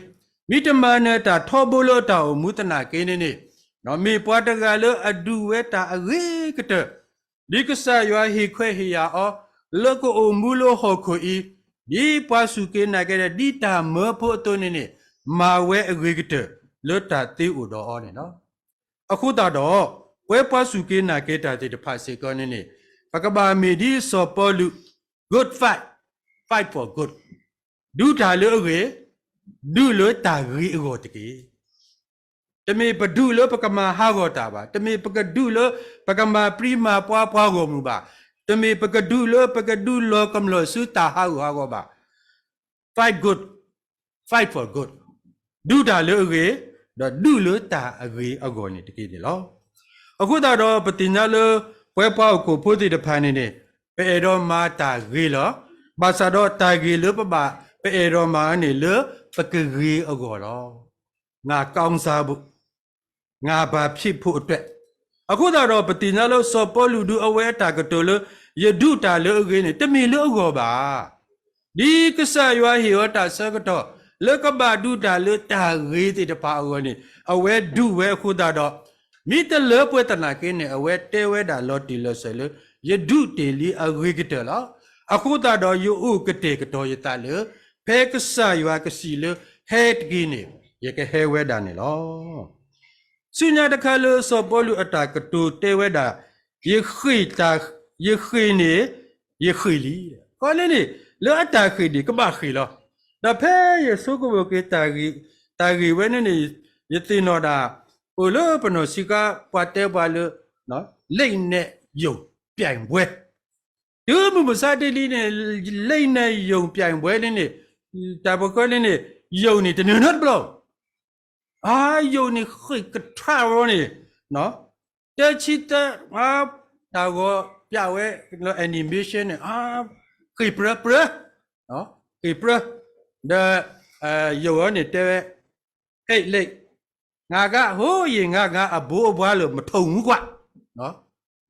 မ့ၢ်တမၤနၢၤတၢ်ထီဘိလၢအတၢ်အိၣ်မူသနာ်က့န့ၣ်န့ၣ်, မ့ၢ်ပှၤတဂၤလၢအဒုးဝဲတၢ်အဂ့ၤကတၢၢ် ဒ်ကစၢ်ယွၤဟ့ၣ်ခွဲးဟ့ၣ်ယာ်အီၤ လၢကအိၣ်မူလၢဟီၣ်ခိၣ်အံၤ, ဒ်ပှၤစူၢ်က့ၤနာ်က့ၤဒီး ဒ်တၢ်မၢဖိအသိးန့ၣ်န့ၣ်, မၤဝဲအဂ့ၤကတၢၢ်လၢတၢ်သ့အိၣ်ဒီးအီၤန့ၣ်လီၤ. အဃိသတးဒီး ပဝဲပှၤစူၢ်က့ၤနာ်က့ၤတၢ်သ့ၣ်တဖၣ်စ့ၢ်ကီးန့ၣ်န့ၣ်, ပကဘၣ်မ့ၢ်ဒ်စီၤပီလူး, good fight, fight for good, ဒုးတၢ်လၢအဂ့ၤ, ဒုးလၢတၢ်ဂ့ၤအဂီၢ်တက့ၢ်. တမ့ၢ်ပဒုးလၢပကမၤဟးဂီၤတၢ်ဘၣ်, တမ့ၢ်ပကဒုးလၢပကမၤပြံမၤပှၤပှၤဂီၢ်မုၢ်ဘၣ်, တမ့ၢ်ပကဒုးလၢပကဒုးလီၤကမျၢၢ်ဆူတၢ်ဟးဂူာ်ဟးဂီၤဘၣ်. Fight good, fight for good, ဒုးတၢ်လၢအဂ့ၤ, ဒီးဒုးလၢတၢ်အဂ့ၤအဂီၢ်န့ၣ်တက့ၢ်န့ၣ်လီၤ. အဃိသတးဒီး ပသ့ၣ်ညါလၢ ပဝဲပှၤဟီၣ်ခိၣ်ဖိသ့ၣ်တဖၣ်န့ၣ်န့ၣ်, ပအဲၣ်ဒိးမၤတၢ်ဂ့ၤလီၤ. ဘၣ်ဆၣ်ဒီးတၢ်ဂ့ၤလၢပဘၣ် ပအဲၣ်ဒိးမၤန့ၣ်လၢပကဂ့ၤအဂီၢ်လီၤ. ငါကောင်းစားဖို့, ငါဘာဖြစ်ဖို့အတွက်. အဃိသတးဒီး ပသ့ၣ်ညါလၢစီၤပီလူးဒုးအဝဲအတၢ်ကတိၤလၢ ယဒုးတၢ်လၢအဂ့ၤန့ၣ် တမ့ၢ်လၢအဂီၢ်ဘၣ်. ဒ်ကစၢ်ယွၤဟ့ၣ်အီၤတၢ်ဆၢကတီၢ် လၢကဘၣ်ဒုးတၢ်လၢတၢ်ဂ့ၤသ့ၣ်တဖၣ်အဂီၢ်န့ၣ် အဝဲဒုးဝဲအဃိသတးဒီး, မ့ၢ်တလၢပှဲၤသနာ်က့န့ၣ် အဝဲတဲဝဲဒၣ်လီၤတံၢ်လီၤဆဲးလၢ ယဒုးတ့ၢ်လံအဂ့ၤကတၢၢ်လီၤ. အဃိသတးဒီးယအိၣ်ကတဲာ်ကတီၤယသးလၢ ဖဲကစၢ်ယွၤကစံးလၢ ဟဲတက့ၢ်န့ၣ် ယကဟဲဝဲဒၣ်န့ၣ်လီၤ. ဆူညါတခါလၢစီၤပီလူးအတၢ်ကတိၤတဲဝဲဒၣ်, ယဃ့ၢ်တၢ်, ယဃ့ၢ်န့ၣ်, ယဃ့ၢ်လံ. ခီန့ၣ်န့ၣ် လၢအတၢ်ဃ့ၢ်န့ၣ် ကဘၣ်ဃ့ၢ်လီၤ. ဒီးဖဲယဆိကမိၣ်က့ၤ တၢ်ဂ့ၢ်ဝဲန့ၣ်န့ၣ် ယသ့ၣ်နီၣ်ဒၣ် အိၣ်လၢပနီၢ်ဆံးခါ ပှၤတဲပှၤလၢ လိပ်နဲ့ယုံပြိုင်ပွဲ, တုၤမုၢ်မဆါတနံၤန့ၣ် လိပ်နဲ့ယုံပြိုင်ပွဲန့ၣ်န့ၣ်, တၢ်ပကီန့ၣ်န့ၣ် ယုံန့ၣ် တနၢၤနီတဘျီ အါ ယုံန့ၣ်ဃ့ၢ်ကထါဝဲန့ၣ်, တဆံတၢ, တၢ်ဂီၤပြဝဲလၢ animation န့ၣ် ဃ့ၢ်ပြၢပြၢ, ဃ့ၢ်ပြၢ, ဒီး ယုံအီၤန့ၣ်တဲဝဲ, ဟဲလံ, ငါကဟိယ့ၢ်ငါငါအဘိအဘှါလၢမထုံမူကွၢ်,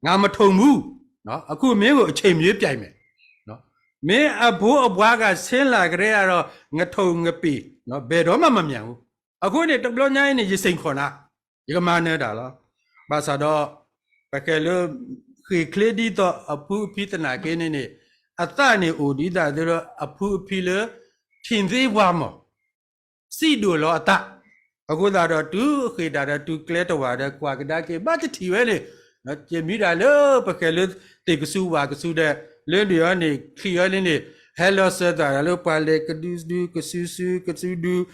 ငါမထုံမူ, အခုမင်းကိုအချိန်မရွေးပြိုင်မယ်, မင်းအဘိအဘှါကဆင်းလာကတည်းကဒီး ငထုံငပ့ၢ် ဘယ်တော့မှမမြင်ဘူး, အဃိန့ၣ် တဘျီညါအံၤန့ၣ် ယစိန်ခေါ်နၤ, ယကမၤနၢၤတၢ်လီၤ. ဘၣ်ဆၣ်ဒီး ပကဲလၢ ဃ့ၢ်ချ့ဒ်သိးအဖုအဖံသနာ်က့န့ၣ်န့ၣ်, အသးန့ၣ်အိၣ်ဒ်သိးဒီး အဖုအဖံလၢ ထံၣ်သ့ပှၤမီၢ် စံးဒိၣ်လီၤအသး, အဃိသတးဒီး တုၤအဃ့ၢ်တၢ်ဒီး တုၤကျဲတဝာ်ဒီး ကွၢ်ကဒါက့ၤ ဘၣ်တထံၣ်ဝဲန့ၣ်, ယမံဒၣ်လၢပဃဲၤလၢသ့ၣ်ကစူဝၣ်ကစူဒီး လၢဒုးအီၤန့ၣ် ချံးအီၤန့ၣ်န့ၣ် ဟဲလီၤစၢၤသးဒီးလၢပှၤလဲၤကဒုကဒု ကစုစု ကစုဒု, ဒီး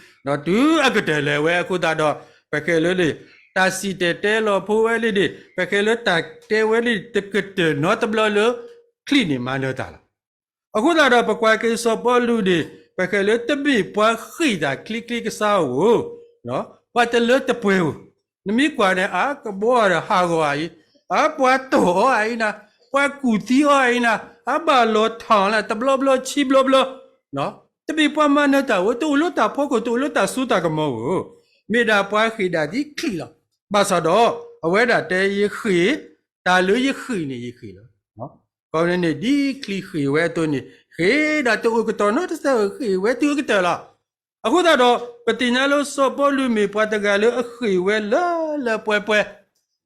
တုၤအကတၢၢ်လဲၤဝဲအဃိသတးဒီး ပဃဲၤလၢန့ၣ် တၢ်စံၣ်တဲၤတဲလီၤဖိဝဲလံန့ၣ် ပဃဲၤလၢတၢ်တဲဝဲလံတကတၢၢ်နီတဘျီလၢ ချံးန့ၣ်မၤနၢၤတၢ်လီၤ. အဃိသတးဒီး ပကွၢ်က့ၤစီၤပီလူးန့ၣ် ပဃဲၤလၢတဘ့ၣ်ပှၤဃ့ၢ်တၢ်ချ့ချ့ကစၢ်ဧိၤ, ပှၤတလၢတပှဲၤဧိၤ, နမ့ၢ်ကွၢ်န့ၣ် အကဘီဒီးဟးဂီၤအံၤ, အပှၤတိၢ်အီၤအံၤနၤ, ပှၤကူၣ်သံအီၤအံၤနၤ, အဘၣ်လီၤထီၣ်လၢတဘျီဘျီဆံဘျီဘျီ, တဘ့ၣ်ပှၤမၤနၢၤတၢ်ဧိၤ, တအိၣ်လၢတၢ်ဖီခိၣ် တအိၣ်လၢတၢ်စိတၢ်ကမီၤဧိၤ, မ့ၢ်ဒၣ်ပှၤဃ့ၢ်ဒၣ်ဒ်ချံးလီၤ. ဘၣ်ဆၣ်ဒီး အဝဲဒၣ်တဲယဃ့ၢ်, တၢ်လၢယဃ့ၢ်န့ၣ်ယဃ့ၢ်လီၤ. ခီန့ၣ်န့ၣ် ဒ်ချံးဃ့ၢ်ဝဲအသိးန့ၣ် ဃ့ၢ်ဒၣ်တအိၣ်ကတီၢ်နီတစဲးဧိၤ ဃ့ၢ်ဝဲတုၤအကတၢၢ်လီၤ. အဃိသတးဒီး ပသ့ၣ်ညါလၢစီၤပီလူးမ့ၢ်ပှၤတဂၤလၢအဃ့ၢ်ဝဲလၢလၢပှဲၤပှဲ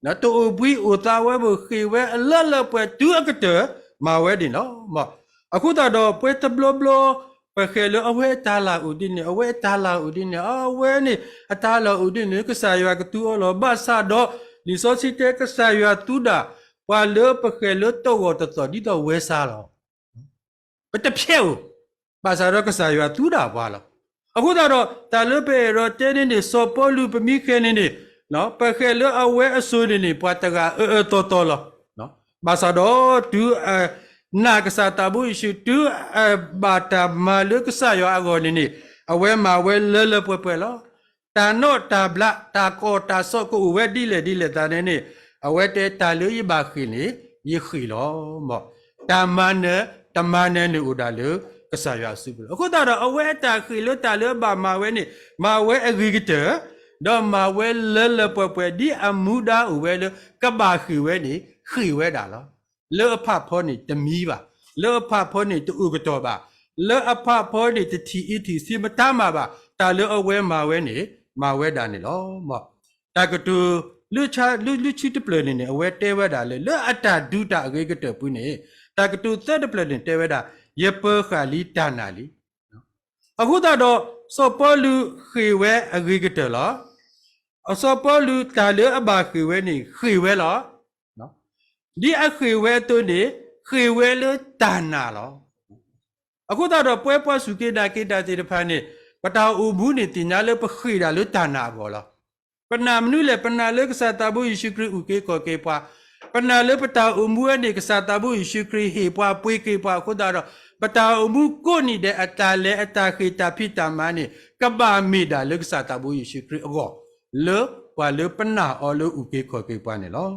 ၤ, တအိၣ်ဘှံးအိၣ်သါဝဲဘၣ် ဃ့ၢ်ဝဲအလၢလၢပှဲၤပှဲၤတုၤအကတၢၢ် မၤဝဲဒၣ်လီၤ. အဃိသတးဒီး ပှဲၤတဘျီဘျီ ပဃဲၤလၢအဝဲအတၢ်လၢ်အိၣ်ဒ်န့ၣ် အဝဲအတၢ်လၢ်အိၣ်ဒ်န့ၣ် အဝဲန့ၣ်အတၢ်လၢ်အိၣ်ဒ်န့ၣ် ကစၢ်ယွၤကသူအီၤလီၤ. ဘၣ်ဆၣ်ဒီး လံာ်စီဆှံတဲကစၢ်ယွၤသူဒၣ် ပှၤလၢပဃဲၤလၢတဂီၢ်တသီၣ်ဒ်သိးဝဲစါလီၤ. ပတဖျဲးဧိၤ, ဘၣ်ဆၣ်ဒီးကစၢ်ယွၤသူဒၣ်ပှၤလီၤ. အဃိသတးဒီး တၢ်လၢပအဲၣ်ဒိးတဲန့ၣ်န့ၣ် စီၤပီလူးပမ့ၢ်ဃဲၤန့ၣ်န့ၣ် ပဃဲၤလၢအဝဲအစိၤန့ၣ်န့ၣ် ပှၤတဂၤအၢအၢသီသီလီၤ. ဘၣ်ဆၣ်ဒီးတုၤ နာ်ကစၢ်သးဘိယ့ၣ်ၡူး တုၤအဘၣ်တၢ်မၤလၢကစၢ်ယွၤအဂီၢ်န့ၣ်န့ၣ် အဝဲမၤဝဲလၢလၢပှဲၤပှဲၤလီၤ. တၢ်နီၣ်တၢ်ဘျး တၢ်ကီတၢ်စီကအိၣ်ဝဲဒ်လဲၣ်ဒ်လဲၣ်သးန့ၣ်န့ၣ် အဝဲတဲတၢ်လၢယဘၣ်ဃ့ၢ်န့ၣ် ယဃ့ၢ်လီၤ. မ်တၢ်မၤနၢၤ တမၤနၢၤန့ၣ်အိၣ်ဒၣ်လၢကစၢ်ယွၤအစုပူၤလီၤ. အဃိသတးဒီး အဝဲအတၢ်ဃ့ၢ်လၢတၢ်လၢအဘၣ်မၤဝဲန့ၣ် မၤဝဲအဂ့ၤကတၢၢ်, ဒီးမၤဝဲလၢလၢပှဲၤပှဲၤ ဒ်အမူဒါအိၣ်ဝဲလၢကဘၣ်ဃ့ၢ်ဝဲန့ၣ် ဃ့ၢ်ဝဲဒၣ်လီၤ. လၢအဖးဖီန့ၣ်တမံဘၣ်, လၢအဖးဖီန့ၣ်တအိၣ်ကတီၢ်ဘၣ်, လၢအဖးဖီန့ၣ်တထံၣ်အံထံၣ်ဆံးမတၤမးဘၣ်, တၢ်လၢအဝဲမၤဝဲန့ၣ် မၤဝဲဒၣ်န့ၣ်လီၤ. တၢ်ကတိၤ လွံၢ်ဆံတဖျၢၣ်န့ၣ်န့ၣ် အဝဲတဲဝဲဒၣ်လၢ လၢအတၢ်ဒုးတၢ်အဂ့ၤကတၢၢ်ပူၤန့ၣ် တၢ်ကတိၤသၢတဖျၢၣ်န့ၣ်တဲဝဲဒၣ် ယပၢၤဃာ်လံတၢ်နာ်လံ. အဃိသတးဒီး စီၤပီလူးဃ့ၢ်ဝဲအဂ့ၤကတၢၢ်လီၤ. စီၤပီလူးတၢ်လၢအဘၣ်ဃ့ၢ်ဝဲန့ၣ် ဃ့ၢ်ဝဲလီၤ. ဒ်အဃ့ၢ်ဝဲအသိးန့ၣ် ဃ့ၢ်ဝဲလၢတၢ်နာ်လီၤ. အဃိသတးဒီး ပဝဲပှၤစူၢ်က့ၤနာ်က့ၤတၢ်သ့ၣ်တဖၣ်န့ၣ် ပတၢ်အိၣ်မူန့ၣ် သ့ၣ်ညါလၢပဃ့ၢ်ဒၣ်လၢတၢ်နာ်အဂီၢ်လီၤ. ပနာ်မနုၤလဲၣ်, ပနာ်လၢကစၢ်သးဘိယ့ၣ်ၡူးခရံာ်အုၣ်က့ၤခီၣ်က့ၤပှၤ, ပနာ်လၢပတၢ်အိၣ်မူဝဲန့ၣ် ကစၢ်သးဘိယ့ၣ်ၡူးခရံာ်ဟ့ၣ်ပှၤပှ့ၤက့ၤပှၤအဃိသတးဒီး ပတၢ်အိၣ်မူကိးနံၤဒဲးအတၢ်လဲၤအတၢ်ဃ့ၢ်တၢ်ဖံးတၢ်မၤန့ၣ် ကဘၣ်မ့ၢ်ဒၣ်လၢကစၢ်သးဘိယ့ၣ်ၡူးခရံာ်အဂီၢ် လၢပှၤလၢပနာ်အီၤလၢအုၣ်က့ၤခီၣ်က့ၤပှၤန့ၣ်လီၤ.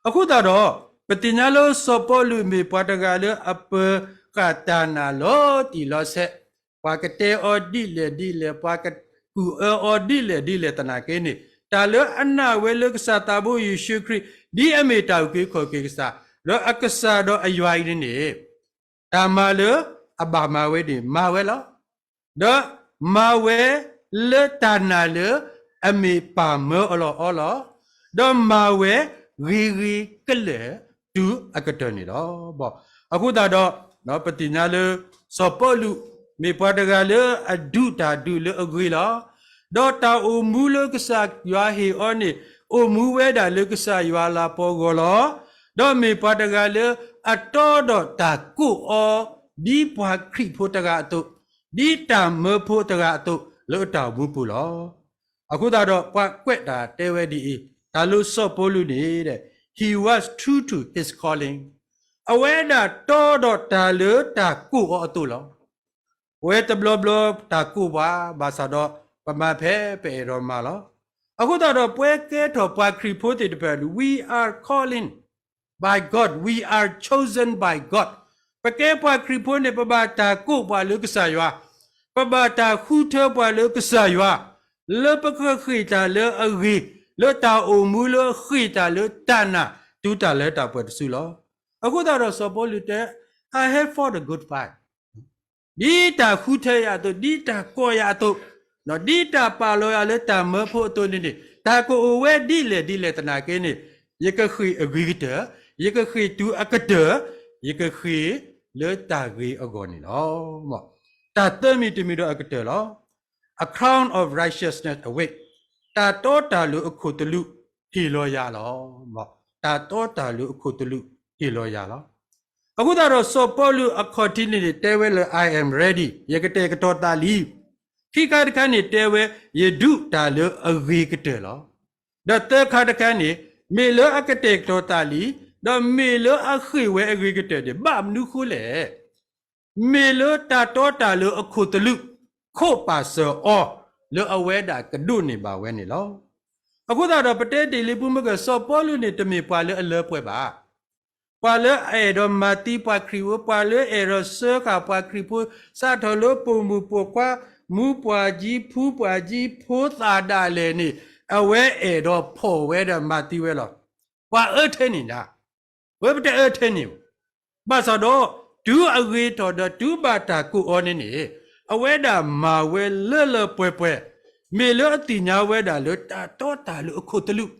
အဃိသတးဒီး ပသ့ၣ်ညါလၢစီၤပီလူးမ့ၢ်ပှၤတဂၤလၢအပၢၤဃာ်တၢ်နာ်လီၤတံၢ်လီၤဆဲး, ပှၤကတဲအီၤဒ်လဲၣ်ဒ်လဲၣ်, ပှၤကကူၣ်အၢအီၤဒ်လဲၣ်ဒ်လဲၣ်သနာ်က့န့ၣ် တၢ်လၢအနာ်ဝဲလၢကစၢ်သးဘိယ့ၣ်ၡူးခရံာ် ဒ်အမ့ၢ်တၢ်အုၣ်က့ၤခီၣ်က့ၤကစၢ် ဒီးအကစၢ်ဒီးအယွၤအံၤန့ၣ်န့ၣ် တၢ်မၤလၢအဘၣ်မၤဝဲန့ၣ် မၤဝဲလီၤ. ဒီးမၤဝဲလၢတၢ်နာ်လၢအမ့ၢ်ပၢ်မၢအလီၢ်အီလီၤ. ဒီးမၤဝဲဂ့ၤဂ့ၤကလဲာ်တုၤအကတၢၢ်န့ၣ်လီၤ. အဃိသတးဒီး ပသ့ၣ်ညါလၢ စီၤပီလူး မ့ၢ်ပှၤတဂၤလၢအဒုးတၢ်ဒုးလၢအဂ့ၤလီၤ. ဒီးတၢ်အိၣ်မူလၢကစၢ်ယွၤဟ့ၣ်အီၤန့ၣ် အိၣ်မူဝဲဒၣ်လၢကစၢ်ယွၤလၤပီၤအဂီၢ်လီၤ. ဒီးမ့ၢ်ပှၤတဂၤလၢအတီဒီးတၢ်ကိးအီၤ ဒ်ပှၤခရံာ်ဖိတဂၤအသိး, ဒ်တၢ်မၢဖိတဂၤအသိး လၢအတၢ်အိၣ်မူပူၤလီၤ. အဃိသတးဒီး ပှၤကွဲးတၢ်တဲဝဲဒ်အံၤ, တၢ်လၢစီၤပီလူးန့ၣ် he was true to his calling, အဝဲဒၣ်တီဒီးတၢ်လၢတၢ်ကိးအီၤအသိးလီၤ. ပဝဲတဘျီဘျီတၢ်ကိးပှၤ ဘၣ်ဆၣ်ဒီး ပမၤဖဲပအဲၣ်ဒိးမၤလီၤ. အဃိသတးဒီး ပဝဲကဲထီၣ်ပှၤခရံာ်ဖိသ့ၣ်တဖၣ် we are calling by God, we are chosen by God, ပကဲပှၤခရံာ်ဖိန့ၣ် ပဘၣ်တၢ်ကိးပှၤလၢကစၢ်ယွၤ, ပဘၣ်တၢ်ဃုထၢပှၤလၢကစၢ်ယွၤ, လၢပကဃ့ၢ်တၢ်လၢအဂ့ၤ, လၢတၢ်အိၣ်မူလၢဃ့ၢ်တၢ်လၢတၢ်နာ် တုၤတၢ်လၢတၢ်ပှဲၤတစုလီၤ. အဃိသတးဒီးစီၤပီလူးတဲ I have fought a good fight, ဒ်တၢ်ဃုထၢယၤအသိး, ဒ်တၢ်ကိးယၤအသိး, ဒ်တၢ်ပာ်လီၤယၤလၢတၢ်မၢဖိအသိးန့ၣ်န့ၣ် တၢ်ကအိၣ်ဝဲဒ်လဲၣ်ဒ်လဲၣ်သနာ်က့န့ၣ် ယကဃ့ၢ်အဂ့ၤကတၢၢ်, ယကဃ့ၢ်တုၤအကတၢၢ်, ယကဃ့ၢ်လၢတၢ်ဂ့ၤအဂီၢ်န့ၣ်လီၤ. တၢ်သၢမံၤတမံၤဒီးအကတၢၢ်လီၤ. A crown of righteousness await, တၢ်တီတၢ်လိၤအခိၣ်သလုးဟ့ၣ်လီၤယၤလီၤ. တၢ်တီတၢ်လိၤအခိၣ်သလုးဟ့ၣ်လီၤယၤလီၤ. အဃိသတးဒီးစီၤပီလူးအခီၣ်ထံးန့ၣ်န့ၣ် တဲဝဲလၢ I am ready, ယကတဲာ်ကတီၤသးလံ. ခံခါတခါန့ၣ်တဲဝဲ ယဒုးတၢ်လၢအဂ့ၤကတၢၢ်လီၤ. ဒီးသၢခါတခါန့ၣ် မ့ၢ်လၢအကတဲာ်ကတီၤသးလံ, ဒီးမ့ၢ်လၢအဃ့ၢ်ဝဲအဂ့ၤကတၢၢ်န့ၣ် ဘၣ်မနုၤဃိလဲၣ်. မ့ၢ်လၢတၢ်တီတၢ်လိၤအခိၣ်သလုး ခိးပာ်စၢၤအီၤ လၢအဝဲဒၣ်ကဒိးန့ၢ်ဘၣ်ဝဲန့ၣ်လီၤ. အဃိသတးဒီး ပတဲတ့ၢ်လံ ပမ့ၢ်ကွၢ် စီၤပီလူးန့ၣ် တမ့ၢ်ပှၤလၢအလၢပှဲၤဘၣ်. ပှၤလၢအအဲၣ်ဒိးမၤသံပှၤခရံာ်ဖိ, ပှၤလၢအအဲၣ်ဒိးစၢဃာ်ပှၤခရံာ်ဖိ, စးထီၣ်လၢပိာ်မုၣ်ပိာ်ခွါ, မူပှၤကၠံ, ဖူပှၤကၠံဖိသၣ်ဒၣ်လဲာ်န့ၣ် အဝဲအဲၣ်ဒိးဖီၣ်ဝဲဒီးမၤသံဝဲလီၤ. ပှၤအၢထဲန့ၣ်ဒၣ် ပဝဲပတအၢထဲန့ၣ်ဘၣ်. ဘၣ်ဆၣ်ဒီး တုၤအဂ့ၤထီၣ်ဒီး တုၤဘၣ်တၢ်ကိးအီၤန့ၣ်န့ၣ် အဝဲဒၣ်မၤဝဲလၢလၢပှဲၤပှဲၤ, မ့ၢ်လၢအသ့ၣ်ညါဝဲဒၣ်လၢတၢ်တီတၢ်လိၤအခိၣ်သလုး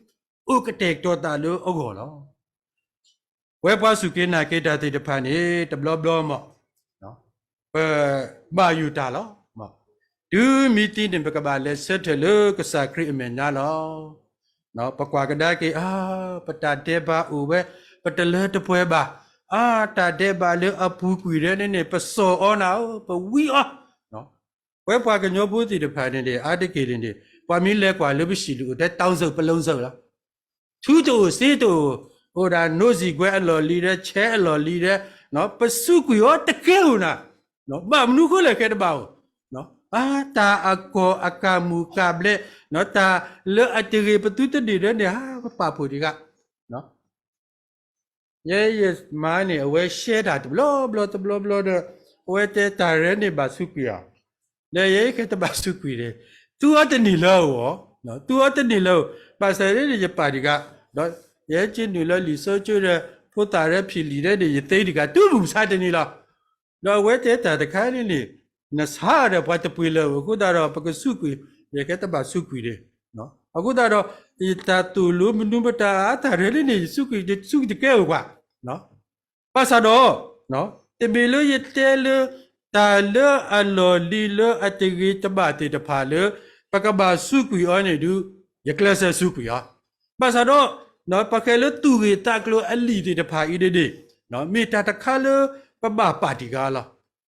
အိၣ်ကတဲာ်ကတီၤသးလၢအဂီၢ်လီၤ. ပဝဲပှၤစူၢ်က့ၤနာ်က့ၤတၢ်သ့ၣ်တဖၣ်န့ၣ် တဘျီဘျီမး ပဘၣ်ယိၣ်တၢ်လီၤ. တုၤမံသံန့ၣ် ပကဘၣ်လဲၤဆၢထၢၣ်လၢကစၢ်ခရံာ်အမဲာ်ညါလီၤ. ပကွၢ်ကဒါက့ၤ အါ ပတၢ်ဒဲးဘးအိၣ်ဝဲ ပတလၢတပှဲၤဘၣ်. အါ တၢ်ဒဲးဘးလၢအပူၤကွံာ်ဒဲးန့ၣ်န့ၣ် ပစီၣ်အီၤနၤဧၢ ပဝံအီၤ. ပဝဲပှၤကညီဖိသ့ၣ်တဖၣ်န့ၣ်န့ၣ် အါတက့ၢ်န့ၣ်န့ၣ် ပှၤမ့ၢ်လဲၤကွၢ်လၢပဟံၣ်ဒုးအိၣ်ထဲ တောင်စု ပလူင်စု လီၤ. ထူတအိၣ်စ့တအိၣ်, အိၣ်ဒၣ်နိစံၣ်ကွဲအလီၢ်လံၤဒဲး, ဆဲးအလီၢ်လံၤဒဲး, ပစူးကွံာ်အီၤတကဲဧိၤနၤ. ဘၣ်မနုၤဃိလဲၣ်ခဲတဘၣ်ဧိၤ, အါ တၢ်အကီၢ်အကမူၣ်ကဘျဲး, တၢ်လၢအတဂ့ၤပသုတဒ့ၣ်ဒဲးန့ၣ် အါ ပပာ်ဖှိၣ်တဂၤ ယဲယမါန့ၣ် အဝဲရှဲတၢ်တဘျီဘျီတဘျီဘျီဒီး အဝဲတဲတၢ်ရဲၣ်န့ၣ်ဘၣ်စူးကွံာ်ဧါ. ဒီးယဲယကဲတဘၣ်စူးကွံာ်န့ၣ် သူအီၤတန့ၢ်လၢအအိၣ်, သူအီၤတန့ၢ်လၢအအိၣ်, ဘၣ်ဆၣ်န့ၣ်ယပာ်တဂၤ, ဒီး ယဟဲက့ၤနုာ်လၢလံာ်စီဆှံဒီး ဖိသၣ်ရဲဖံးလံာ်ဒဲးန့ၣ် ယသ့တဂၤ တုၤမုၢ်မဆါတနံၤလီၤ. ဒီးအဝဲတဲတၢ်တခါန့ၣ်န့ၣ် နဆါဒီးပှၤတပှ့ၤလၢၤ အဃိသတးဒီး ပကစူးကွံာ် ယကဲတဘၣ်စူးကွံာ်န့ၣ်, အဃိသတးဒီး ယတၢ်သိၣ်လိမနုၤမတၤအတၢ်ရဲလံန့ၣ် ယစူးကွံာ် ယစူးကွံာ်တကဲဧိၤကွၢ် ဘၣ်ဆၣ်ဒီး တမ့ၢ်လၢယတဲလၢ တၢ်လၢအလီၢ်လံၤလၢအတဂ့ၤတဘၣ်သ့ၣ်တဖၣ်လၢ ပကဘၣ်စူးကွံာ်အီၤန့ၣ်ဒုး ယကျဲးစၢးစူးကွံာ်အီၤ, ဘၣ်ဆၣ်ဒီး ပဃဲၤလၢသူၣ်ဂ့ၢ်သးကျိၤအလံာ်သ့ၣ်တဖၣ်အံၤန့ၣ်န့ၣ် မ့ၢ်တၢ်တခါလၢ ပဘၣ်ပာ်တံၢ်ဃာ်လီၤ.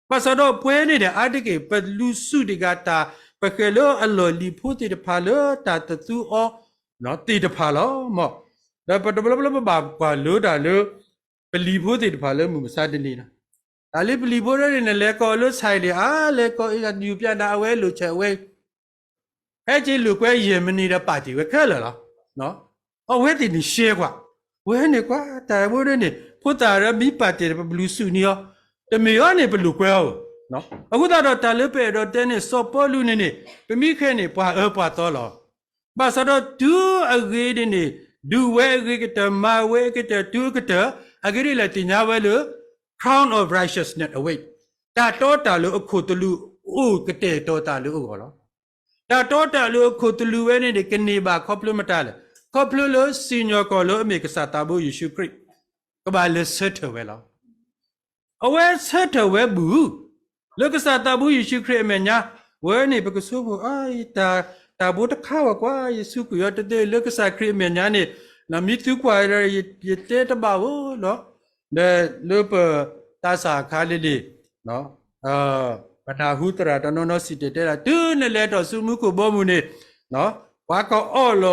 ဘၣ်ဆၣ်ဒီးပဝဲန့ၣ်ဒီး အါတက့ၢ် ပလူၤစူးတ့ၢ်ဃာ်တၢ် ပဃဲၤလၢအလီၢ်လံၤဖိသ့ၣ်တဖၣ်လၢတၢ်တသူအီၤ သ့ၣ်တဖၣ်လီၤ. ဒီးပတဘျီဘျီပဘၣ်ကွၢ်လိတၢ်လၢ ပလံၤဖိသ့ၣ်တဖၣ်လၢမုၢ်မဆါတနံၤလီၤ. တၢ်လၢပလံၤဖိဒ်န့ၣ် နလဲၤကိးလၢဆဲးန့ၣ် အါလဲၤကိးအံၤ ယူၤပျဲနၤ အဝဲလိာ်ဆဲးဝဲ ဟဲက့ၤလိာ်ကွဲယဲၢ်မံးနံးဒီးပာ်တ့ၢ်ဝဲခဲလၢာ်လီၤ. အဝဲသ့ၣ်န့ၣ်ရှဲကွၢ်, ဝဲန့ၣ်ကွၢ် တၢ်ဝဲဒၣ်န့ၣ် ဖိသၣ်ရၢမံပာ်တ့ၢ်ဒီးပဘလူၤစူးန့ၢ်အီၤ, တမ့ၢ်အီၤန့ၣ် ပလိာ်ကွဲအီၤဧိၤ, အဃိသတးဒီးတၢ်လၢပအဲၣ်ဒိးတဲန့ၣ် စီၤပီလူးန့ၣ်န့ၣ် ပမ့ၢ်ဃဲန့ၣ် ပှၤအၢပှၤသီလီၤ. ဘၣ်ဆၣ်ဒီးတုၤအဂ့ၤန့ၣ်န့ၣ် ဒုးဝဲအဂ့ၤကတၢၢ် မၤဝဲအကတၢၢ် တုၤအကတၢၢ် အဂ့ၢ်ဒ်လဲၣ်သ့ၣ်ညါဝဲလၢ crown of righteousness await တၢ်တီတၢ်လိၤအခိၣ်သလုးအိၣ်ကတဲာ်ကတီၤတၢ်လၢအဂီၢ်လီၤ. တၢ်တီတၢ်လိၤအခိၣ်သလုးဝဲန့ၣ်န့ၣ် ကန့ၢ်ဘၣ်ခီဖျိမတၤလဲၣ်, ခီဖျိလၢစံၣ်ညီၣ်ကွီၢ်လၢအမ့ၢ်ကစၢ်သးဘိယ့ၣ်ၡူးခရံာ် ကဘၣ်လဲၤဆၢထၢၣ်ဝဲလီၤ. အဝဲဆၢထၢၣ်ဝဲဘူး လၢကစၢ်သးဘိယ့ၣ်ၡူးခရံာ်အမဲာ်ညါ, ဝဲန့ၣ်ပကဆိကမိၣ် အ တၢ်ဘိတခါဝဲကွၢ် ယစူးကွံာ်အီၤတသ့ လၢကစၢ်ခရံာ်အမဲာ်ညါန့ၣ် မ့ၢ်သုကွၢ်ဒီး ယတဲတဘၣ်ဧိၤလီၤ. ဒီးလၢပသးစၢ်အခါန့ၣ်န့ၣ် ပနၢ်ဟူသရၣ်တနီၤနီၤစံၣ်တဲၤတဲဒၣ် တုၤနလဲၤထီၣ်ဆူမူခိၣ်ဘီမုၢ်န့ၣ် ပှၤကအီၣ်